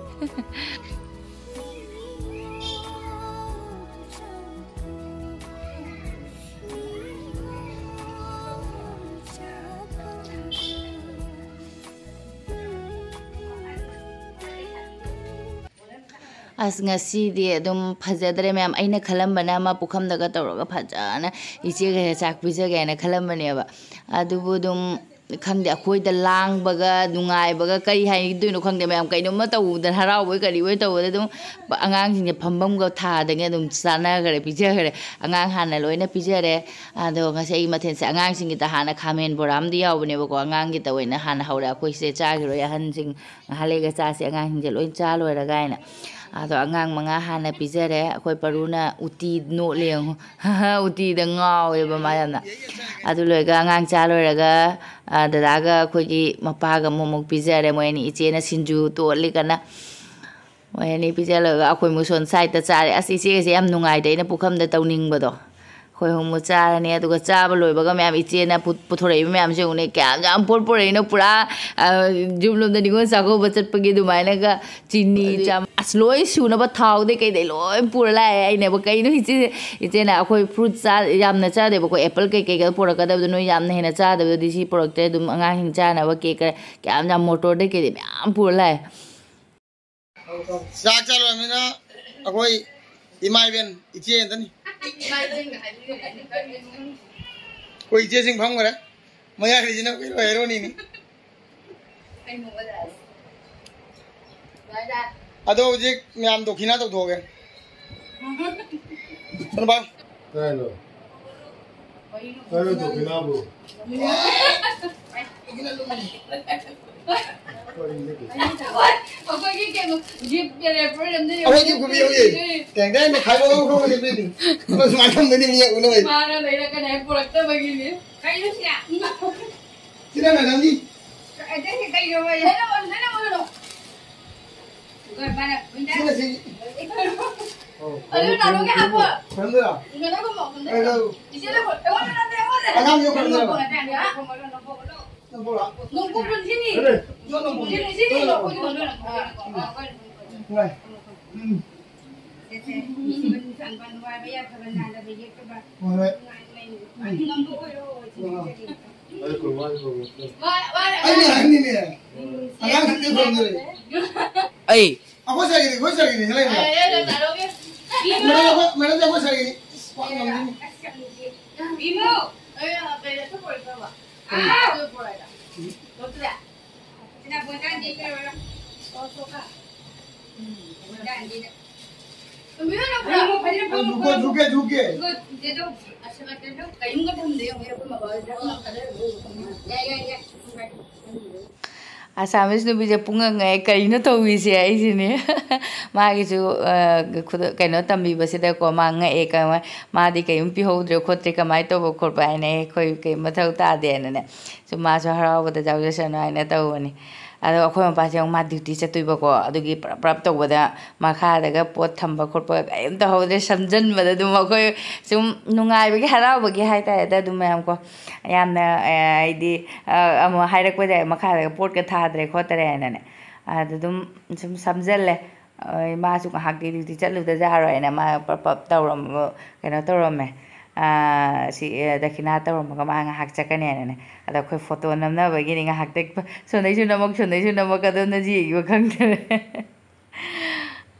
ꯑꯁ, ꯉꯁꯤꯗꯤ ꯑꯗꯨꯝ ꯐꯖꯗ꯭ꯔꯦ ꯃꯌꯥꯝ꯫ ꯑꯩꯅ ꯈꯜꯂꯝꯕꯅ ꯑꯃ ꯄꯨꯈꯝꯗꯒ ꯇꯧꯔꯒ ꯐꯖꯅ ꯏꯆꯦꯒ ꯆꯥꯛ ꯄꯤꯖꯒꯦ ꯍꯥꯏꯅ ꯈꯜꯂꯝꯕꯅꯦꯕ꯫ ꯑꯗꯨꯕꯨ ꯑꯗꯨꯝ ꯈꯪꯗꯦ, ꯑꯩꯈꯣꯏꯗ ꯂꯥꯡꯕꯒ ꯅꯨꯡꯉꯥꯏꯕꯒ ꯀꯔꯤ ꯍꯥꯏꯗꯣꯏꯅꯣ ꯈꯪꯗꯦ꯫ ꯃꯌꯥꯝ ꯀꯩꯅꯣꯝꯃ ꯇꯧꯕꯗ, ꯍꯔꯥꯎꯕꯣꯏ ꯀꯔꯤꯕꯣꯏ ꯇꯧꯕꯗ ꯑꯗꯨꯝ ꯑꯉꯥꯡꯁꯤꯡꯁꯦ ꯐꯝꯐꯝꯒ ꯊꯥꯗꯉꯩ ꯑꯗꯨꯝ ꯆꯥꯟꯅꯈ꯭ꯔꯦ, ꯄꯤꯖꯈ꯭ꯔꯦ꯫ ꯑꯉꯥꯡ ꯍꯥꯟꯅ ꯂꯣꯏꯅ ꯄꯤꯖꯔꯦ꯫ ꯑꯗꯣ ꯉꯁꯤ ꯑꯩ ꯃꯊꯦꯜꯁꯦ, ꯑꯉꯥꯡꯁꯤꯡꯒꯤꯗ ꯍꯥꯟꯅ ꯈꯥꯃꯦꯟ ꯕꯣꯔꯥ ꯑꯃꯗꯤ ꯌꯥꯎꯕꯅꯦꯕꯀꯣ, ꯑꯉꯥꯡꯒꯤꯗ ꯑꯣꯏꯅ ꯍꯥꯟꯅ ꯍꯧꯔꯦ꯫ ꯑꯩꯈꯣꯏꯁꯦ ꯆꯥꯈꯤꯔꯣꯏ, ꯑꯍꯟꯁꯤꯡ ꯉꯥꯏꯍꯥꯛ ꯂꯩꯒ ꯆꯥꯁꯦ, ꯑꯉꯥꯡꯁꯤꯡꯁꯦ ꯂꯣꯏ ꯆꯥ ꯂꯣꯏꯔꯒ ꯍꯥꯏꯅ꯫ ꯑꯗꯣ ꯑꯉꯥꯡ ꯃꯉꯥ ꯍꯥꯟꯅ ꯄꯤꯖꯔꯦ꯫ ꯑꯩꯈꯣꯏ ꯄꯔꯨꯅ ꯎꯇꯤ ꯅꯣꯠꯂꯦ ꯌꯦꯡꯉꯣ꯫ ꯎꯇꯤꯗ ꯉꯥꯎꯋꯦꯕ ꯃꯥ ꯌꯥꯝꯅ꯫ ꯑꯗꯨ ꯂꯣꯏꯔꯒ ꯑꯉꯥꯡ ꯆꯥ ꯂꯣꯏꯔꯒ, ꯑ, ꯗꯗꯥꯒ ꯑꯩꯈꯣꯏꯒꯤ ꯃꯄꯥꯒ ꯑꯃꯨꯛ ꯑꯃꯨꯛ ꯄꯤꯖꯔꯦ꯫ ꯃꯣꯏ ꯑꯅꯤ, ꯏꯆꯦꯅ ꯁꯤꯡꯖꯨ ꯇꯣꯠꯂꯤ ꯀꯟꯅ꯫ ꯃꯣꯏ ꯑꯅꯤ ꯄꯤꯖ ꯂꯣꯏꯔꯒ ꯑꯩꯈꯣꯏ ꯑꯃꯨꯛ ꯁꯣꯝ ꯁꯥꯏꯗꯠꯇ ꯆꯥꯔꯦ꯫ ꯑꯁ, ꯏꯆꯦꯒꯁꯦ ꯌꯥꯝ ꯅꯨꯡꯉꯥꯏꯇꯦ, ꯑꯩꯅ ꯄꯨꯈꯝꯗ ꯇꯧꯅꯤꯡꯕꯗꯣ꯫ ꯑꯩꯈꯣꯏ ꯑꯍꯨꯝ ꯑꯃꯨꯛ ꯆꯥꯔꯅꯤ꯫ ꯑꯗꯨꯒ ꯆꯥꯕ ꯂꯣꯏꯕꯒ ꯃꯌꯥꯝ ꯏꯆꯦꯅ ꯄꯨ-, ꯄꯨꯊꯣꯔꯛꯏꯕ ꯃꯌꯥꯝꯁꯦ ꯌꯦꯡꯉꯨꯅꯦ, ꯀꯌꯥꯝ ꯌꯥꯝ ꯄꯣꯠ ꯄꯨꯔꯛꯏꯅꯣ꯫ ꯄꯨꯔꯥ, ꯑ, ꯌꯨꯝꯂꯣꯝꯗ ꯅꯤꯉꯣꯜ ꯆꯥꯛꯀꯧꯕ ꯆꯠꯄꯒꯤ ꯑꯗꯨꯃꯥꯏꯅꯒ ꯆꯤꯅꯤ, ꯑꯗꯩ ꯆꯥꯝ-, ꯑꯁ, ꯂꯣꯏ ꯁꯨꯅꯕ ꯊꯥꯎꯗꯩ ꯀꯩꯗꯩ ꯂꯣꯏ ꯄꯨꯔ ꯂꯥꯛꯑꯦ꯫ ꯑꯩꯅꯕꯨ ꯀꯩꯅꯣ ꯏꯆꯦ, ꯏꯆꯦꯅ ꯑꯩꯈꯣꯏ ꯐ꯭ꯔꯨꯠ ꯆꯥ-, ꯌꯥꯝꯅ ꯆꯥꯗꯦꯕꯀꯣ, ꯑꯦꯄꯜ ꯀꯩꯀꯩꯒ ꯄꯨꯔꯛꯀꯗꯕꯗꯣ, ꯅꯣꯏ ꯌꯥꯝꯅ ꯍꯦꯟꯅ ꯆꯥꯗꯕꯗꯨꯗꯤ ꯁꯤ ꯄꯨꯔꯛꯇ꯭ꯔꯦ꯫ ꯑꯗꯨꯝ ꯑꯉꯥꯡꯁꯤꯡ ꯆꯥꯅꯕ ꯀꯦꯛ ꯈꯔ ꯀꯌꯥꯝ ꯌꯥꯝ ꯃꯣꯇꯣꯔꯗꯩ ꯀꯩꯗꯩ ꯃꯌꯥꯝ ꯄꯨꯔ ꯂꯥꯛꯑꯦ꯫ ꯆꯥꯛ ꯆꯥ ꯂꯣꯏꯔꯕꯅꯤꯅ ꯑꯩꯈꯣꯏ ꯏꯃꯥ ꯏꯕꯦꯟ ꯏꯆꯦ ꯉꯥꯛꯇꯅꯤ꯫ ꯑꯩꯈꯣꯏ ꯏꯆꯦꯁꯤꯡ ꯐꯝꯈ꯭ꯔꯦ꯫ ꯃꯌꯥꯏꯒꯤꯁꯤꯅ ꯑꯩꯈꯣꯏ ꯍꯦꯔꯣꯅꯤꯅꯤ꯫ ꯑꯗꯣ ꯍꯧꯖꯤꯛ ꯃꯌꯥꯝ ꯗꯣꯈꯤꯅꯥ ꯇꯧꯊꯣꯛꯑꯒꯦ꯫ ꯁꯣꯝꯗ ꯄꯥꯏꯌꯨ꯫ ꯀꯥꯏꯅꯣ? ꯀꯥꯏꯅꯣ ꯗꯣꯈꯤꯅꯥꯕꯨ? ꯀꯔꯤꯅꯣ? ꯑꯩꯈꯣꯏꯒꯤ ꯀꯩꯅꯣ, ꯒꯤꯐ ꯔꯦꯄꯔ ꯑꯃꯗꯤ ꯑꯩꯈꯣꯏ ꯒꯤꯐ ꯈꯨꯄꯤ ꯌꯧꯏ꯫ ꯇꯦꯡ ꯇꯦꯡ ꯃꯦꯈꯥꯏꯕ ꯑꯃ ꯈꯣꯡꯅ ꯂꯦꯞꯄꯤꯅꯤ꯫ ꯑꯗꯣ ꯁꯨꯃꯥꯏꯅ ꯊꯝꯗꯣꯏꯅꯤ, ꯃꯤ ꯌꯦꯡꯉꯨꯅꯕ꯫ ꯃꯥꯅ ꯂꯩꯔꯛꯀꯅꯤ ꯍꯥꯏ ꯄꯨꯔꯛꯇꯕꯒꯤꯅꯤ꯫ ꯀꯩꯅꯣ ꯁꯤꯅ? ꯁꯤꯅ ꯃꯦꯗꯥꯝꯒꯤ꯫ ꯑꯇꯩ ꯀꯩꯗꯧꯕ? ꯂꯩꯔꯛꯑꯣ, ꯂꯩꯔꯛꯑꯣ, ꯂꯩꯔꯛꯑꯣ꯫ ꯁꯤꯅ ꯁꯤ꯫ ꯑꯗꯨ ꯅꯥꯔꯣꯒꯤ ꯍꯥꯞꯄꯣ꯫ ꯈꯨꯔꯨꯝꯗꯣꯏꯔꯣ? ꯀꯩꯅꯣ ꯈꯨꯝꯃꯣ, ꯈꯨꯝꯗꯣꯏꯔꯣ? ꯀꯩꯅꯣ꯫ ꯏꯆꯦ ꯂꯩꯈꯣ-, ꯑꯩꯉꯣꯟꯗ ꯅꯠꯇꯦ, ꯑꯩꯉꯣꯟꯗ꯫ ꯑꯉꯥꯡ ꯌꯣꯛꯈ꯭ꯔꯕꯅꯦꯕ꯫ ꯅꯣꯡꯄꯣꯛ ꯄꯨꯟꯁꯤꯅꯤ꯫ ꯅꯣꯡꯄꯣꯛ ꯄꯨꯟꯁꯤꯅꯤ꯫ ꯅꯨꯡꯉꯥꯏ꯫ ꯎꯝ꯫ ꯍꯣꯏ, ꯍꯣꯏ꯫ ꯑꯩꯅ ꯍꯥꯏꯅꯤꯅꯦ꯫ ꯑꯉꯥꯡꯁꯤꯡꯗꯤ ꯐꯪꯗ꯭ꯔꯦ꯫ ꯑꯩ꯫ ꯑꯩꯈꯣꯏ ꯁꯥꯏꯒꯤꯗꯤ, ꯑꯩꯈꯣꯏ ꯁꯥꯏꯒꯤꯗꯤ ꯂꯩꯕ꯭ꯔꯥ? ꯃꯦꯗꯥꯝ, ꯑꯩꯈꯣꯏ, ꯃꯦꯗꯥꯝ, ꯑꯩꯈꯣꯏ ꯁꯥꯏꯒꯤꯗꯤ꯫ ꯏꯁ, ꯄꯥꯛ ꯉꯝꯗꯦꯅꯦ꯫ ꯑꯁꯥꯃꯤꯁ ꯅꯨꯄꯤꯁꯦ ꯄꯨꯡꯉꯛ ꯉꯛꯑꯦ, ꯀꯔꯤꯅꯣ ꯇꯧꯔꯤꯁꯦ ꯑꯩꯁꯤꯅꯦ꯫ ꯃꯥꯒꯤꯁꯨ, ꯑ, ꯈꯨꯗ-, ꯀꯩꯅꯣ ꯇꯝꯕꯤꯕꯁꯤꯗꯀꯣ ꯃꯥ ꯉꯛꯑꯦ, ꯀꯃꯥꯏ-, ꯃꯥꯗꯤ ꯀꯩꯝ ꯄꯤꯍꯧꯗ꯭ꯔꯦ ꯈꯣꯠꯇ꯭ꯔꯦ, ꯀꯃꯥꯏꯅ ꯇꯧꯕ ꯈꯣꯠꯄ ꯍꯥꯏꯅ, ꯑꯦ, ꯑꯩꯈꯣꯏ ꯀꯩ ꯃꯊꯧ ꯇꯥꯗꯦꯅꯅꯦ꯫ ꯁꯨꯝ ꯃꯥꯁꯨ ꯍꯔꯥꯎꯕꯗ ꯌꯥꯎꯖꯁꯅꯨ ꯍꯥꯏꯅ ꯇꯧꯕꯅꯤ꯫ ꯑꯗꯣ ꯑꯩꯈꯣꯏ ꯃꯄꯥꯁꯦ ꯑꯃꯨꯛ ꯃꯥ ꯗ꯭ꯌꯨꯇꯤ ꯆꯠꯇꯣꯏꯕꯀꯣ, ꯑꯗꯨꯒꯤ ꯄ꯭ꯔꯞ ꯄ꯭ꯔꯞ ꯇꯧꯕꯗ ꯃꯈꯥꯗꯒ ꯄꯣꯠ ꯊꯝꯕ ꯈꯣꯠꯄ ꯀꯔꯤꯝ ꯇꯧꯍꯧꯗ꯭ꯔꯦ, ꯁꯝꯖꯟꯕꯗ ꯑꯗꯨꯝ ꯑꯩꯈꯣꯏ ꯁꯨꯝ ꯅꯨꯡꯉꯥꯏꯕꯒꯤ, ꯍꯔꯥꯎꯕꯒꯤ ꯍꯥꯏꯇꯥꯔꯦꯗ, ꯑꯗꯨꯝ ꯃꯌꯥꯝ ꯀꯣ꯫ ꯌꯥꯝꯅ, ꯑꯦ, ꯍꯥꯏꯗꯤ, ꯑ, ꯑꯃꯨꯛ ꯍꯥꯏꯔꯛꯄꯗ ꯃꯈꯥꯗꯒ ꯄꯣꯠꯀ ꯊꯥꯗ꯭ꯔꯦ ꯈꯣꯠꯇ꯭ꯔꯦ ꯍꯥꯏꯅꯅꯦ꯫ ꯑꯗꯨ ꯑꯗꯨꯝ ꯁꯨꯝ ꯁꯝꯖꯜꯂꯦ꯫ ꯑ, ꯃꯥꯁꯨ ꯉꯥꯏꯍꯥꯛꯇꯤ ꯗ꯭ꯌꯨꯇꯤ ꯆꯠꯂꯨꯗ ꯌꯥꯔꯣꯏꯅ ꯃꯥ ꯄꯞ ꯄꯞ ꯇꯧꯔꯝ-, ꯀꯩꯅꯣ ꯇꯧꯔꯝꯃꯦ꯫ ꯑ, ꯁꯤ, ꯑ, ꯗꯈꯤꯅꯥ ꯇꯧꯔꯝꯃꯒ ꯃꯥ ꯉꯥꯏꯍꯥꯛ ꯆꯠꯀꯅꯦꯅꯅꯦ꯫ ꯑꯗ ꯑꯩꯈꯣꯏ ꯐꯣꯇꯣ ꯅꯝꯅꯕꯒꯤꯅꯤ ꯉꯥꯏꯍꯥꯛꯇꯪ ꯁꯣꯝꯗꯩꯁꯨ ꯅꯝꯃꯛ, ꯁꯣꯝꯗꯩꯁꯨ ꯅꯝꯃꯛ, ꯑꯗꯣꯝꯗꯁꯨ ꯌꯦꯡꯈꯤꯕ ꯈꯪꯗꯔꯦ꯫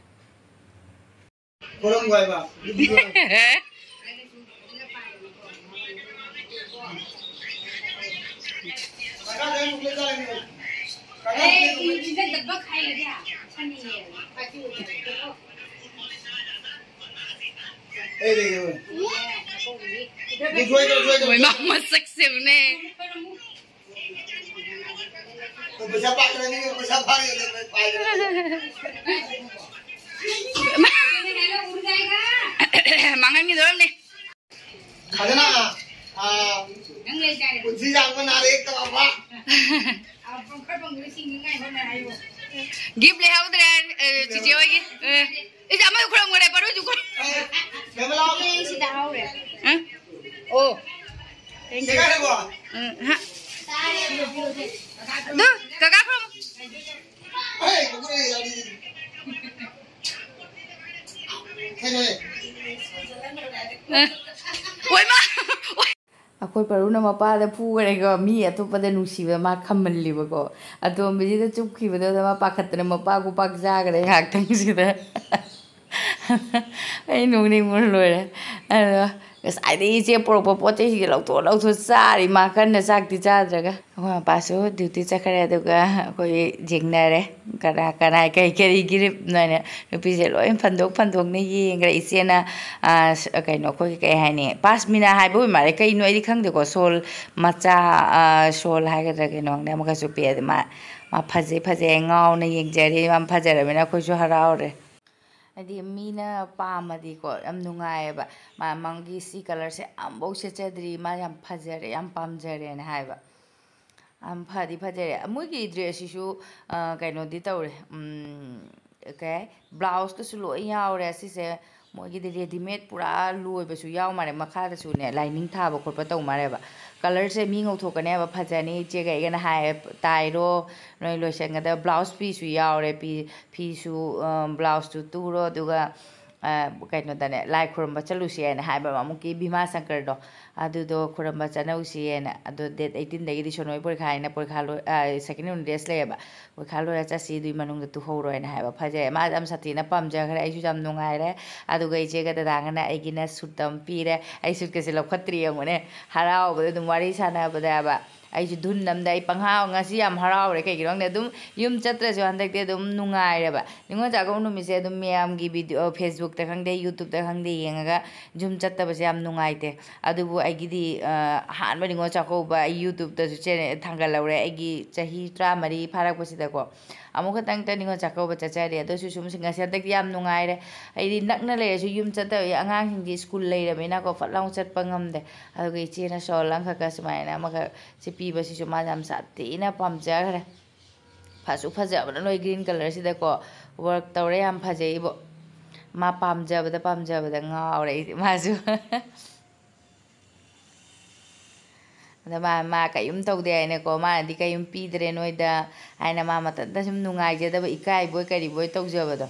ꯈꯣꯔꯝꯒꯣ ꯍꯥꯏꯕ꯫ ꯃꯣꯏ ꯃꯥ ꯃꯁꯛꯁꯦ ꯎꯅꯦ꯫ ꯄꯩꯁꯥ ꯄꯥꯏꯗ꯭ꯔꯅꯤ, ꯄꯩꯁꯥ ꯄꯥꯏꯗ꯭ꯔꯅꯤ, ꯄꯥꯏꯗ꯭ꯔꯅꯤ꯫ ꯃꯥꯡꯍꯟꯈꯤꯗꯧꯔꯕꯅꯦ꯫ ꯐꯖꯅ, ꯑꯥ, ꯄꯨꯟꯁꯤ ꯁꯥꯡꯕ ꯅꯥꯔꯦ ꯇꯧꯔꯕ꯫ ꯒꯤꯐ ꯂꯩꯍꯧꯗ꯭ꯔꯦ, ꯑꯦ, ꯆꯤꯆꯦ ꯍꯣꯏꯒꯤ꯫ ꯑꯦ, ꯏꯁ, ꯑꯃꯁꯨ ꯈꯨꯔꯝꯈ꯭ꯔꯦ, ꯕꯥꯔꯣꯁꯨ ꯈꯨꯔꯝ-, ꯑꯦ, ꯀꯩꯅꯣ ꯂꯥꯛꯑꯣ꯫ ꯁꯤꯗ ꯍꯧꯔꯦ꯫ ꯑ? ꯑꯣ꯫ ꯁꯦꯒꯥꯏꯔꯕꯣ? ꯎꯝ, ꯍ꯫ ꯑꯗꯨ, ꯀꯀꯥ ꯈꯨꯔꯨꯝꯃꯨ꯫ ꯍꯦ, ꯀꯀꯥ ꯌꯥꯎꯔꯤ꯫ ꯍꯦ, ꯍꯦ꯫ ꯑ꯫ ꯑꯣꯏꯃꯥ! ꯑꯣꯏ꯫ ꯑꯩꯈꯣꯏ ꯄꯔꯨꯅ ꯃꯄꯥꯗ ꯐꯨꯈ꯭ꯔꯦꯀꯣ, ꯃꯤ ꯑꯇꯣꯞꯄꯗ ꯅꯨꯡꯁꯤꯕ ꯃꯥ ꯈꯝꯃꯜꯂꯤꯕꯀꯣ꯫ ꯑꯇꯣꯝꯕꯤꯁꯤꯗ ꯆꯨꯞꯈꯤꯕꯗꯨꯗ ꯃꯥ ꯄꯥꯈꯠꯇꯅ ꯃꯄꯥ ꯈꯨꯄꯥꯛ ꯆꯥꯈ꯭ꯔꯦ ꯉꯥꯏꯍꯥꯛꯇꯪꯁꯤꯗ꯫ ꯑꯩ ꯅꯣꯛꯅꯤꯡꯕꯅ ꯂꯣꯏꯔꯦ꯫ ꯑꯗꯣ ꯉꯁꯥꯏꯗꯒꯤ ꯏꯆꯦ ꯄꯨꯔꯛꯄ ꯄꯣꯠ ꯆꯩꯁꯤꯡꯁꯦ ꯂꯧꯊꯣꯛ ꯂꯧꯊꯣꯛ ꯆꯥꯔꯤ, ꯃꯥ ꯀꯟꯅ ꯆꯥꯛꯇꯤ ꯆꯥꯗ꯭ꯔꯒ꯫ ꯑꯩꯈꯣꯏ ꯃꯄꯥꯁꯨ ꯗ꯭ꯌꯨꯇꯤ ꯆꯠꯈ꯭ꯔꯦ, ꯑꯗꯨꯒ ꯑꯩꯈꯣꯏ ꯌꯦꯡꯅꯔꯦ, ꯀꯅꯥ ꯀꯅꯥ ꯀꯩ ꯀꯔꯤ ꯒꯤꯔꯤꯞꯅꯣ ꯍꯥꯏꯅ꯫ ꯅꯨꯄꯤꯁꯦ ꯂꯣꯏ ꯐꯟꯗꯣꯛ ꯐꯟꯗꯣꯛꯅ ꯌꯦꯡꯈ꯭ꯔꯦ꯫ ꯏꯆꯦꯅ, ꯑ, ꯀꯩꯅꯣ, ꯑꯩꯈꯣꯏꯒꯤ ꯀꯩ ꯍꯥꯏꯅꯤ, ꯄꯥꯁꯃꯤꯅꯥ ꯍꯥꯏꯕ ꯑꯣꯏ ꯃꯥꯜꯂꯦ, ꯀꯩꯅꯣ ꯑꯩꯗꯤ ꯈꯪꯗꯦꯀꯣ, ꯁꯣꯜ ꯃꯆꯥ, ꯑ, ꯁꯣꯜ ꯍꯥꯏꯒꯗ꯭ꯔꯥ ꯀꯩꯅꯣ ꯈꯪꯗꯦ, ꯑꯃꯈꯛꯁꯨ ꯄꯤ꯫ ꯑꯗꯨ ꯃꯥ, ꯃꯥ ꯐꯖꯩ ꯐꯖꯩ ꯉꯥꯎꯅ ꯌꯦꯡꯖꯔꯤ꯫ ꯌꯥꯝ ꯐꯖꯔꯕꯅꯤꯅ ꯑꯩꯈꯣꯏꯁꯨ ꯍꯔꯥꯎꯔꯦ꯫ ꯍꯥꯏꯗꯤ ꯃꯤꯅ ꯄꯥꯝꯃꯗꯤꯀꯣ ꯌꯥꯝ ꯅꯨꯡꯉꯥꯏꯌꯦꯕ꯫ ꯃꯥ-, ꯃꯥꯒꯤ ꯁꯤ ꯀꯂꯔꯁꯦ ꯑꯝꯐꯥꯎ ꯁꯦꯠꯆꯗ꯭ꯔꯤ, ꯃꯥ ꯌꯥꯝ ꯐꯖꯔꯦ, ꯌꯥꯝ ꯄꯥꯝꯖꯔꯦꯅ ꯍꯥꯏꯕ꯫ ꯌꯥꯝ ꯐꯗꯤ ꯐꯖꯔꯦ꯫ ꯃꯣꯏꯒꯤ ꯗ꯭ꯔꯦꯁꯁꯤꯁꯨ, ꯑ, ꯀꯩꯅꯣꯗꯤ ꯇꯧꯔꯦ, ꯎꯝ, ꯀꯩ ꯍꯥꯏ, ꯕ꯭ꯂꯥꯎꯁꯇꯁꯨ ꯂꯣꯏ ꯌꯥꯎꯔꯦ꯫ ꯁꯤꯁꯦ ꯃꯣꯏꯒꯤꯗꯤ ꯔꯦꯗꯤꯃꯦꯗ ꯄꯨꯔꯥ ꯂꯣꯏꯕꯁꯨ ꯌꯥꯎ ꯃꯥꯜꯂꯦ, ꯃꯈꯥꯗꯁꯨꯅꯦ ꯂꯥꯏꯅꯤꯡ ꯊꯥꯕ ꯈꯣꯠꯄ ꯇꯧ ꯃꯥꯜꯂꯦꯕ꯫ ꯀꯂꯔꯁꯦ ꯃꯤ ꯉꯧꯊꯣꯛꯀꯅꯦꯕ, ꯐꯖꯅꯤ꯫ ꯏꯆꯦꯒ ꯑꯩꯒꯅ ꯍꯥꯏꯌꯦ, "ꯇꯥꯏꯔꯣ, ꯅꯣꯏ ꯂꯣꯏꯁꯟꯒꯗꯕ ꯕ꯭ꯂꯥꯎꯁ ꯄꯤꯁꯨ ꯌꯥꯎꯔꯦ, ꯄꯤ-, ꯐꯤꯁꯨ, ꯑ, ꯕ꯭ꯂꯥꯎꯁꯇꯨ ꯇꯨꯔꯣ, ꯑꯗꯨꯒ, ꯑ, ꯀꯩꯅꯣꯗꯅꯦ, ꯂꯥꯏ ꯈꯨꯔꯨꯝꯕ ꯆꯠꯂꯨꯁꯤ" ꯍꯥꯏꯅ ꯍꯥꯏꯕ ꯑꯃꯨꯛꯀꯤ ꯚꯤꯃꯥ ꯁꯪꯀꯔꯗꯣ, ꯑꯗꯨꯗꯣ ꯈꯨꯔꯨꯝꯕ ꯆꯠꯅꯧꯁꯤ ꯍꯥꯏꯅ꯫ ꯑꯗꯣ date eighteen ꯗꯒꯤꯗꯤ ꯁꯣꯅꯣꯏ ꯄꯣꯔꯤꯈꯥ ꯍꯥꯏꯅ ꯄꯣꯔꯤꯈꯥ ꯂꯣꯏ-, ꯑ, second unit test ꯂꯩꯌꯦꯕ, ꯄꯣꯔꯤꯈꯥ ꯂꯣꯏꯔ ꯆꯠꯁꯤ, ꯑꯗꯨꯏ ꯃꯅꯨꯡꯗ ꯇꯨꯍꯧꯔꯣ ꯍꯥꯏꯅ ꯍꯥꯏꯕ꯫ ꯐꯖꯩ, ꯃꯥ ꯌꯥꯝ ꯁꯥꯊꯤꯅ ꯄꯥꯝꯖꯈ꯭ꯔꯦ, ꯑꯩꯁꯨ ꯌꯥꯝ ꯅꯨꯡꯉꯥꯏꯔꯦ꯫ ꯑꯗꯨꯒ ꯏꯆꯦꯒ ꯗꯗꯥꯒꯅ ꯑꯩꯒꯤꯅ ꯁꯨꯠ ꯑꯃ ꯄꯤꯔꯦ, ꯑꯩ ꯁꯨꯠꯀꯁꯦ ꯂꯧꯈꯠꯇ꯭ꯔꯤ ꯌꯦꯡꯉꯨꯅꯦ, ꯍꯔꯥꯎꯕꯗ ꯑꯗꯨꯝ ꯋꯥꯔꯤ ꯁꯥꯟꯅꯕꯗꯕ꯫ ꯑꯩꯁꯨ ꯙꯨꯟ ꯑꯝꯗ ꯑꯩ ꯄꯪꯍꯥꯎ, ꯉꯁꯤ ꯌꯥꯝ ꯍꯔꯥꯎꯔꯦ꯫ ꯀꯩꯒꯤꯅꯣ ꯈꯪꯗꯦ, ꯑꯗꯨꯝ ꯌꯨꯝ ꯆꯠꯇ꯭ꯔꯁꯨ ꯍꯟꯗꯛꯇꯤ ꯑꯗꯨꯝ ꯅꯨꯡꯉꯥꯏꯔꯦꯕ꯫ ꯅꯤꯉꯣꯜ ꯆꯥꯛꯀꯧꯕ ꯅꯨꯃꯤꯠꯁꯦ ꯑꯗꯨꯝ ꯃꯌꯥꯝꯒꯤ video, Facebook ꯇ ꯈꯪꯗꯦ, YouTube ꯇ ꯈꯪꯗꯦ, ꯌꯦꯡꯉꯒ ꯌꯨꯝ ꯆꯠꯇꯕꯁꯦ ꯌꯥꯝ ꯅꯨꯡꯉꯥꯏꯇꯦ꯫ ꯑꯗꯨꯕꯨ ꯑꯩꯒꯤꯗꯤ, ꯑ, ꯑꯍꯥꯟꯕ ꯅꯤꯉꯣꯜ ꯆꯥꯛꯀꯧꯕ ꯑꯩ YouTube ꯇꯁꯨ channel ꯊꯥꯡꯒꯠꯍꯧꯔꯦ, ꯑꯩꯒꯤ ꯆꯍꯤ ꯇꯔꯥꯃꯔꯤ ꯐꯥꯔꯛꯄꯁꯤꯗꯀꯣ꯫ ꯑꯃꯨꯛ ꯈꯛꯇꯪꯇ ꯅꯤꯉꯣꯜ ꯆꯥꯛꯀꯧꯕ ꯆꯠꯆꯔꯦ꯫ ꯑꯗꯨꯁꯨ ꯁꯨꯝ ꯉꯁꯤ ꯍꯟꯗꯛꯇꯤ ꯌꯥꯝ ꯅꯨꯡꯉꯥꯏꯔꯦ꯫ ꯑꯩꯗꯤ ꯅꯛꯅ ꯂꯩꯔꯁꯨ ꯌꯨꯝ ꯆꯠꯇꯕ, ꯑꯉꯥꯡꯁꯤꯡꯗꯤ school ꯂꯩꯔꯕꯅꯤꯅꯀꯣ, ꯐꯠ ꯂꯥꯎ ꯆꯠꯄ ꯉꯝꯗꯦ꯫ ꯑꯗꯨꯒ ꯏꯆꯦꯅ ꯁꯣꯜ ꯑꯃꯈꯛꯀ ꯁꯨꯃꯥꯏꯅ ꯑꯃꯈꯛ ꯁꯤ ꯄꯤꯕꯁꯤꯁꯨ ꯃꯥ ꯌꯥꯝ ꯁꯥꯊꯤꯅ ꯄꯥꯝꯖꯈ꯭ꯔꯦ꯫ ꯐꯁꯨ ꯐꯖꯕꯅ ꯂꯣꯏ, green colour ꯁꯤꯗꯀꯣ꯫ Work ꯇꯧꯔꯦ, ꯌꯥꯝ ꯐꯖꯩꯕꯣ꯫ ꯃꯥ ꯄꯥꯝꯖꯕꯗ, ꯄꯥꯝꯖꯕꯗ ꯉꯥꯎꯔꯦ ꯑꯩꯗꯤ ꯃꯥꯁꯨ꯫ ꯑꯗ ꯃꯥ, ꯃꯥ ꯀꯔꯤꯝ ꯇꯧꯗꯦ ꯍꯥꯏꯅꯀꯣ, ꯃꯥꯅꯗꯤ ꯀꯔꯤꯝ ꯄꯤꯗ꯭ꯔꯦ ꯅꯣꯏꯗ ꯍꯥꯏꯅ ꯃꯥ ꯃꯊꯟꯇ ꯁꯨꯝ ꯅꯨꯡꯉꯥꯏꯖꯗꯕ, ꯏꯀꯥꯏꯕꯣꯏ ꯀꯔꯤꯕꯣꯏ ꯇꯧꯖꯕꯗꯣ꯫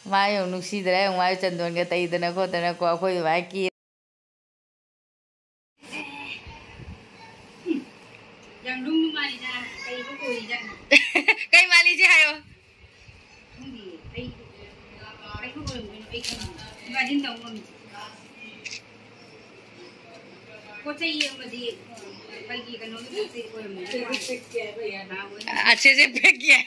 ꯃꯥ ꯌꯦꯡꯉꯨ, ꯅꯨꯡꯁꯤꯗ꯭ꯔꯥ ꯌꯦꯡꯉꯨ, ꯃꯥ ꯆꯟꯗꯣꯟꯒ ꯇꯩꯗꯅ ꯈꯣꯠꯇꯅꯀꯣ, ꯑꯩꯈꯣꯏ ꯑꯗꯨꯃꯥꯏꯅ ꯀꯦ-, ꯌꯥꯝ ꯂꯨꯝꯕ ꯃꯥꯜꯂꯤꯗ, ꯀꯩꯕꯨ ꯀꯣꯏꯔꯤꯖꯥꯠꯅꯣ? ꯀꯩ ꯃꯥꯜꯂꯤꯁꯦ ꯍꯥꯏꯌꯣ꯫ ꯈꯪꯗꯤꯌꯦ, ꯑꯩ ꯀꯩꯁꯨ ꯑꯣꯏꯔꯝꯃꯣꯏꯅ ꯑꯩ ꯈꯪꯉꯤ꯫ ꯏꯕꯥꯅꯤꯅ ꯇꯧ ꯉꯝꯃꯤ꯫ ꯄꯣꯠ ꯆꯩ ꯌꯦꯡꯕꯗꯤ ꯑꯩꯈꯣꯏꯒꯤ ꯀꯩꯅꯣꯒꯤ ꯄꯣꯠ ꯆꯩ ꯑꯣꯏꯔꯝꯃꯅꯤ꯫ ꯑꯥ, ꯑꯣꯏ꯫ ꯑꯆꯦꯁꯦ ꯄꯦꯛ ꯌꯥꯏ꯫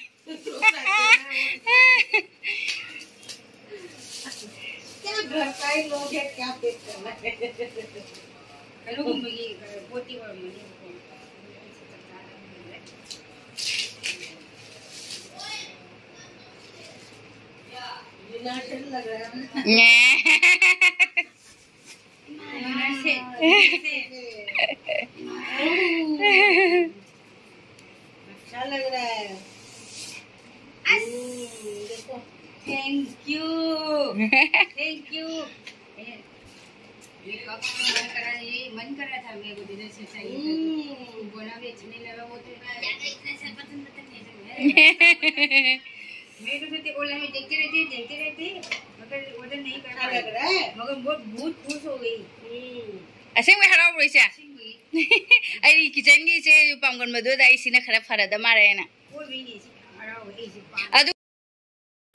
क्या घर का ही लोग है, क्या पैक करना है? ꯀꯩꯅꯣꯒꯨꯝꯕꯒꯤ ꯄꯣꯠꯇꯤ ꯑꯣꯏꯔꯝꯃꯅꯦꯕꯀꯣ꯫ विनाशक लग रहा है। ꯉꯦ꯫ अच्छा लग रहा है। हम्म, देखो। Thank you। Thank you। ये, ये कब से मन कर रहा है, ये मन कर रहा था मेरे को डिनर सेट चाहिए था। हम्म। बोला भी अच्छा नहीं लगा, वो तो क्या इतने से पसंद पसंद नहीं है। मैं तो सोचती ऑनलाइन में देखते रहते, देखते रहते, मगर ऑर्डर नहीं कर अच्छा पाई। लग रहा है। मगर बहुत, बहुत खुश हो गई। हम्म। ꯑꯁꯦꯡꯕꯩ ꯍꯔꯥꯎꯕ꯭ꯔꯣ ꯏꯆꯦ? ꯑꯁꯦꯡꯕꯒꯤ꯫ ꯑꯩ ꯀꯤꯆꯟꯒꯤ ꯏꯆꯦ ꯄꯥꯝꯒꯟꯕꯗꯨꯗ ꯑꯩ ꯁꯤꯅ ꯈꯔ ꯐꯔꯗ ꯃꯥꯜꯂꯦꯅ꯫ ꯀꯣꯏꯕꯩꯅꯦ ꯁꯤ ꯌꯥꯝ ꯍꯔꯥꯎꯋꯦ ꯑꯩꯁꯦ ꯄꯥꯝꯃꯦ꯫ ꯑꯗꯨ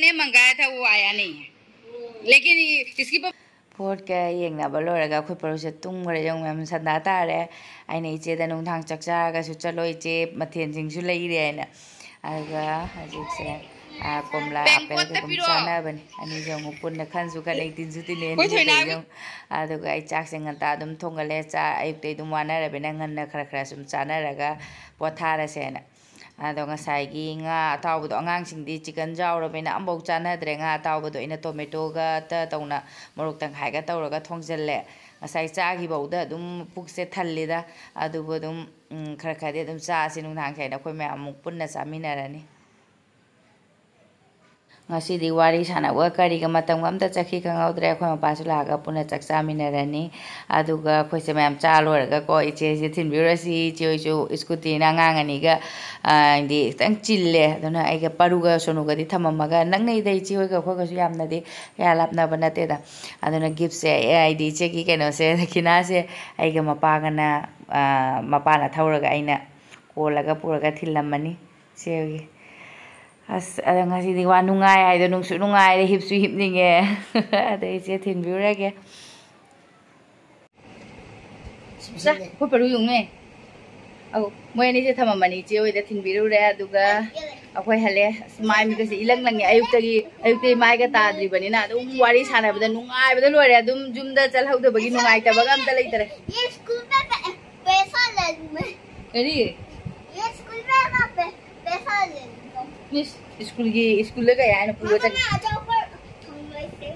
ꯅꯦ ꯃꯪꯒꯥ ꯊꯛꯎ ꯑꯌꯥꯅꯤ꯫ ꯎꯝ꯫ लेकिन इसकी प- ꯄꯣꯠꯀ ꯌꯦꯡꯅꯕ ꯂꯣꯏꯔꯒ ꯑꯩꯈꯣꯏ ꯄꯔꯨꯁꯦ ꯇꯨꯝꯈ꯭ꯔꯦ꯫ ꯌꯦꯡꯉꯨ, ꯌꯥꯝ ꯁꯟꯗꯥ ꯇꯥꯔꯦ꯫ ꯑꯩꯅ ꯏꯆꯦꯗ ꯅꯨꯡꯗꯥꯡ ꯆꯥꯛ ꯆꯥꯔꯒꯁꯨ ꯆꯠꯂꯣ ꯏꯆꯦ, ꯃꯊꯦꯜꯁꯤꯡꯁꯨ ꯂꯩꯔꯦ ꯍꯥꯏꯅ꯫ ꯑꯗꯨꯒ ꯍꯧꯖꯤꯛꯁꯦ, ꯑꯥ, ꯀꯣꯝꯂꯥ ꯑꯦꯄꯜꯒ ꯑꯗꯨꯝ ꯆꯥꯅꯕꯅꯦ꯫ ꯑꯅꯤꯁꯦ ꯑꯃꯨꯛ ꯄꯨꯟꯅ ꯈꯟꯁꯨ ꯈꯠꯅꯩ, ꯇꯤꯟꯁꯨ ꯇꯤꯟꯅꯩ, ꯑꯅꯤꯁꯦ ꯌꯦꯡꯉꯨ꯫ ꯑꯗꯨꯒ ꯑꯩ ꯆꯥꯛꯁꯦ ꯉꯟꯇꯥ ꯑꯗꯨꯝ ꯊꯣꯡꯒꯠꯂꯦ꯫ ꯆꯥ ꯑꯌꯨꯛꯇꯩ ꯑꯗꯨꯝ ꯋꯥꯅꯔꯕꯅꯤꯅ ꯉꯟꯅ ꯈꯔ ꯈꯔ ꯁꯨꯝ ꯆꯥꯅꯔꯒ ꯄꯣꯊꯥꯔꯁꯦꯅ꯫ ꯑꯗꯣ ꯉꯁꯥꯏꯒꯤ ꯉꯥ ꯑꯇꯥꯎꯕꯗꯣ, ꯑꯉꯥꯡꯁꯤꯡꯗꯤ ꯆꯤꯀꯟ ꯌꯥꯎꯔꯕꯅꯤꯅ ꯑꯝꯐꯥꯎ ꯆꯥꯅꯗ꯭ꯔꯦ꯫ ꯉꯥ ꯑꯇꯥꯎꯕꯗꯣ ꯑꯩꯅ ꯇꯣꯃꯦꯇꯣꯒ ꯇ ꯇꯧꯅ ꯃꯣꯔꯣꯛ ꯇꯪꯈꯥꯏꯒ ꯇꯧꯔꯒ ꯊꯣꯡꯖꯤꯜꯂꯦ꯫ ꯉꯁꯥꯏ ꯆꯥꯈꯤꯕꯧꯗ ꯑꯗꯨꯝ ꯄꯨꯛꯁꯦ ꯊꯜꯂꯤꯗ꯫ ꯑꯗꯨꯕꯨ ꯑꯗꯨꯝ, ꯎꯝ, ꯈꯔ ꯈꯔꯗꯤ ꯑꯗꯨꯝ ꯆꯥꯁꯤ ꯅꯨꯡꯗꯥꯡꯁꯦ ꯍꯥꯏꯅ ꯑꯩꯈꯣꯏ ꯃꯌꯥꯝ ꯑꯃꯨꯛ ꯄꯨꯟꯅ ꯆꯥꯃꯤꯟꯅꯔꯅꯤ꯫ ꯉꯁꯤꯗꯤ ꯋꯥꯔꯤ ꯁꯥꯟꯅꯕꯒ ꯀꯔꯤꯒ ꯃꯇꯝꯒ ꯑꯝꯇ ꯆꯠꯈꯤ ꯈꯪꯍꯧꯗ꯭ꯔꯦ꯫ ꯑꯩꯈꯣꯏ ꯃꯄꯥꯁꯨ ꯂꯥꯛꯑꯒ ꯄꯨꯟꯅ ꯆꯥꯛ ꯆꯥꯃꯤꯟꯅꯔꯅꯤ꯫ ꯑꯗꯨꯒ ꯑꯩꯈꯣꯏꯁꯦ ꯃꯌꯥꯝ ꯆꯥ ꯂꯣꯏꯔꯒꯀꯣ, ꯏꯆꯦꯁꯦ ꯊꯤꯟꯕꯤꯔꯨꯔꯁꯤ꯫ ꯏꯆꯦ ꯍꯣꯏꯁꯨ ꯁ꯭ꯀꯨꯇꯤꯅ ꯑꯉꯥꯡ ꯑꯅꯤꯒ, ꯑ, ꯍꯥꯏꯗꯤ ꯈꯤꯇꯪ ꯆꯤꯜꯂꯦ꯫ ꯑꯗꯨꯅ ꯑꯩꯒ ꯄꯔꯨꯒ ꯁꯣꯅꯨꯒꯗꯤ ꯊꯝꯃꯝꯃꯒ, ꯅꯛꯅꯩꯗ ꯏꯆꯦ ꯍꯣꯏꯒ ꯑꯩꯈꯣꯏꯒꯁꯨ ꯌꯥꯝꯅꯗꯤ ꯀꯌꯥ ꯂꯥꯞꯅꯕ ꯅꯠꯇꯦꯗ꯫ ꯑꯗꯨꯅ ꯒꯤꯐꯁꯦ, ꯑꯦ, ꯍꯥꯏꯗꯤ ꯏꯆꯦꯒꯤ ꯀꯩꯅꯣꯁꯦ, ꯗꯈꯤꯅꯥꯁꯦ ꯑꯩꯒ ꯃꯄꯥꯒꯅ, ꯑ, ꯃꯄꯥꯅ ꯊꯧꯔꯒ ꯑꯩꯅ ꯀꯣꯜꯂꯒ ꯄꯨꯔꯒ ꯊꯤꯜꯂꯝꯃꯅꯤ ꯏꯆꯦ ꯍꯣꯏꯒꯤ꯫ ꯑꯁ, ꯑꯗꯣ ꯉꯁꯤꯗꯤ ꯋꯥ ꯅꯨꯡꯉꯥꯏ ꯍꯥꯏꯗꯣ, ꯅꯨꯡꯁꯨ ꯅꯨꯡꯉꯥꯏꯔꯦ, ꯍꯤꯞꯁꯨ ꯍꯤꯞꯅꯤꯡꯉꯦ꯫ ꯑꯗꯩ ꯏꯆꯦ ꯊꯤꯟꯕꯤꯔꯨꯔꯒꯦ꯫ ꯆꯥ, ꯑꯩꯈꯣꯏ ꯄꯔꯨ ꯌꯨꯡꯅꯦ꯫ ꯑꯧ, ꯃꯣꯏ ꯑꯅꯤꯁꯦ ꯊꯝꯃꯝꯃꯅꯤ, ꯏꯆꯦ ꯍꯣꯏꯗ ꯊꯤꯟꯕꯤꯔꯨꯔꯦ, ꯑꯗꯨꯒ ꯑꯩꯈꯣꯏ ꯍꯜꯂꯦ꯫ ꯑꯁ, ꯃꯥꯏ ꯃꯤꯠꯀꯁꯦ ꯏꯂꯪ ꯂꯪꯉꯦ꯫ ꯑꯌꯨꯛꯇꯒꯤ, ꯑꯌꯨꯛꯇꯒꯤ ꯃꯥꯏꯒ ꯇꯥꯗ꯭ꯔꯤꯕꯅꯤꯅ ꯑꯗꯨꯝ ꯋꯥꯔꯤ ꯁꯥꯟꯅꯕꯗ ꯅꯨꯡꯉꯥꯏꯕꯗ ꯂꯣꯏꯔꯦ꯫ ꯑꯗꯨꯝ ꯌꯨꯝꯗ ꯆꯠꯍꯧꯗꯕꯒꯤ ꯅꯨꯡꯉꯥꯏꯇꯕꯒ ꯑꯝꯇ ꯂꯩꯇꯔꯦ꯫ ये स्कूल में पै-, पैसा लेने में। ꯀꯔꯤ? ये स्कूल में ना पै-, पैसा लेने का। ꯏꯁ, ꯁ꯭ꯀꯨꯜꯒꯤ, ꯁ꯭ꯀꯨꯜꯗ ꯀꯩ ꯍꯥꯏꯅ ꯄꯨꯔ ꯆꯠ- ꯃꯃꯥ, ꯑꯆꯥꯄꯣꯠ ꯊꯝꯃꯣꯏꯁꯦ꯫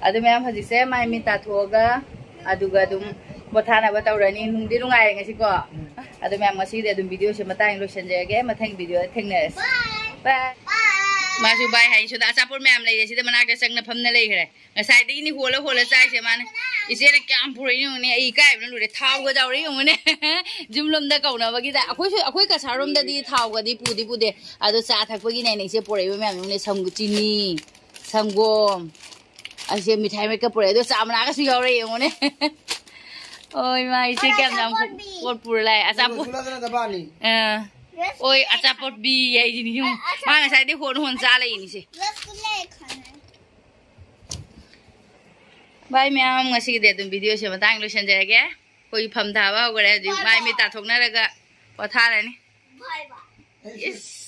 ꯑꯗꯨ ꯃꯌꯥꯝ ꯍꯧꯖꯤꯛꯁꯦ ꯃꯥꯏ ꯃꯤꯠ ꯇꯥꯊꯣꯛꯑꯒ ꯑꯗꯨꯒ ꯑꯗꯨꯝ ꯄꯣꯊꯥꯅꯕ ꯇꯧꯔꯅꯤ꯫ ꯅꯨꯡꯗꯤ ꯅꯨꯡꯉꯥꯏꯔꯦ ꯉꯁꯤꯀꯣ꯫ ꯑꯗꯨ ꯃꯌꯥꯝ ꯉꯁꯤꯒꯤꯗꯤ ꯑꯗꯨꯝ ꯚꯤꯗꯤꯑꯣꯁꯦ ꯃꯇꯥꯡ ꯂꯣꯏꯁꯤꯟꯖꯔꯒꯦ꯫ ꯃꯊꯪ ꯚꯤꯗꯤꯑꯣꯗ ꯊꯦꯡꯅꯔꯁꯤ꯫ ꯕꯥꯏ꯫ ꯃꯥꯁꯨ ꯕꯥꯏ ꯍꯥꯏ꯫ ꯁꯤꯗ ꯑꯆꯥꯄꯣꯠ ꯃꯌꯥꯝ ꯂꯩꯔꯦ꯫ ꯁꯤꯗ ꯃꯅꯥꯛꯇ ꯆꯪꯅ ꯐꯝꯅ ꯂꯩꯈ꯭ꯔꯦ꯫ ꯉꯁꯥꯏꯗꯒꯤꯅꯤ ꯍꯣꯜꯂ ꯍꯣꯜꯂ ꯆꯥꯏꯁꯦ ꯃꯥꯅ꯫ ꯏꯆꯦꯅ ꯀꯌꯥꯝ ꯄꯨꯔꯛꯏ ꯌꯦꯡꯉꯨꯅꯦ꯫ ꯑꯩ ꯏꯀꯥꯏꯕꯅ ꯂꯣꯏꯔꯦ꯫ ꯊꯥꯎꯒ ꯌꯥꯎꯔꯛꯏ ꯌꯦꯡꯉꯨꯅꯦ꯫ ꯌꯨꯝꯂꯣꯝꯗ ꯀꯧꯅꯕꯒꯤꯗ꯫ ꯑꯩꯈꯣꯏꯁꯨ, ꯑꯩꯈꯣꯏ ꯀꯁꯥꯔꯣꯝꯗꯗꯤ ꯊꯥꯎꯒꯗꯤ ꯄꯨꯗꯤ ꯄꯨꯗꯦ꯫ ꯑꯗꯣ ꯆꯥ ꯊꯛꯄꯒꯤꯅꯦ ꯏꯆꯦ ꯄꯨꯔꯛꯏꯕ ꯃꯌꯥꯝ ꯌꯦꯡꯉꯨꯅꯦ꯫ ꯁꯪ-, ꯆꯤꯅꯤ, ꯁꯪꯒꯣꯝ, ꯑꯁꯦ ꯃꯤꯊꯥꯏ ꯃꯦꯠꯀ ꯄꯨꯔꯛꯑꯦ꯫ ꯑꯗꯣ ꯆꯥ ꯃꯅꯥꯒꯁꯨ ꯌꯥꯎꯔꯛꯑꯦ ꯌꯦꯡꯉꯨꯅꯦ꯫ ꯑꯣ ꯏꯃꯥ, ꯏꯆꯦ ꯀꯌꯥꯝ ꯌꯥꯝ ꯑꯆꯥꯄꯣꯠ ꯄꯤ꯫ ꯄꯣꯠ ꯄꯨꯔ ꯂꯥꯛꯑꯦ꯫ ꯑꯆꯥꯄꯣꯠ꯫ ꯆꯨꯂꯥ ꯆꯨꯂꯥ ꯆꯕꯥꯅꯤ꯫ ꯑꯥ꯫ ꯔꯁꯒꯨꯜꯂꯥ ꯑꯣꯏ, ꯈꯥꯅ ꯑꯆꯥꯄꯣꯠ ꯄꯤ ꯍꯥꯏꯁꯤꯅꯤ ꯌꯦꯡꯉꯨ꯫ ꯑ-, ꯃꯥ ꯑꯆꯥꯄꯣꯠ꯫ ꯉꯁꯥꯏꯗꯩ ꯍꯣꯟ ꯍꯣꯟ ꯆꯥ ꯂꯩꯌꯦꯅꯤꯁꯦ꯫ ꯔꯁꯒꯨꯜꯂꯥ ꯈꯥꯅ꯫ ꯚꯥꯏ ꯃꯌꯥꯝ, ꯉꯁꯤꯒꯤꯗꯤ ꯑꯗꯨꯝ ꯚꯤꯗꯤꯑꯣꯁꯦ ꯃꯇꯥꯡ ꯂꯣꯏꯁꯤꯟꯖꯔꯒꯦ꯫ ꯑꯩꯈꯣꯏ ꯐꯝ ꯊꯥꯕ ꯍꯧꯈꯔꯦ꯫ ꯍꯧꯖꯤꯛ ꯃꯥꯏ ꯃꯤꯠ ꯇꯥꯊꯣꯛꯅꯔꯒ ꯄꯣꯊꯥꯔꯅꯤ꯫ ꯕꯥꯏ ꯕꯥꯏ꯫ ꯏꯁ꯫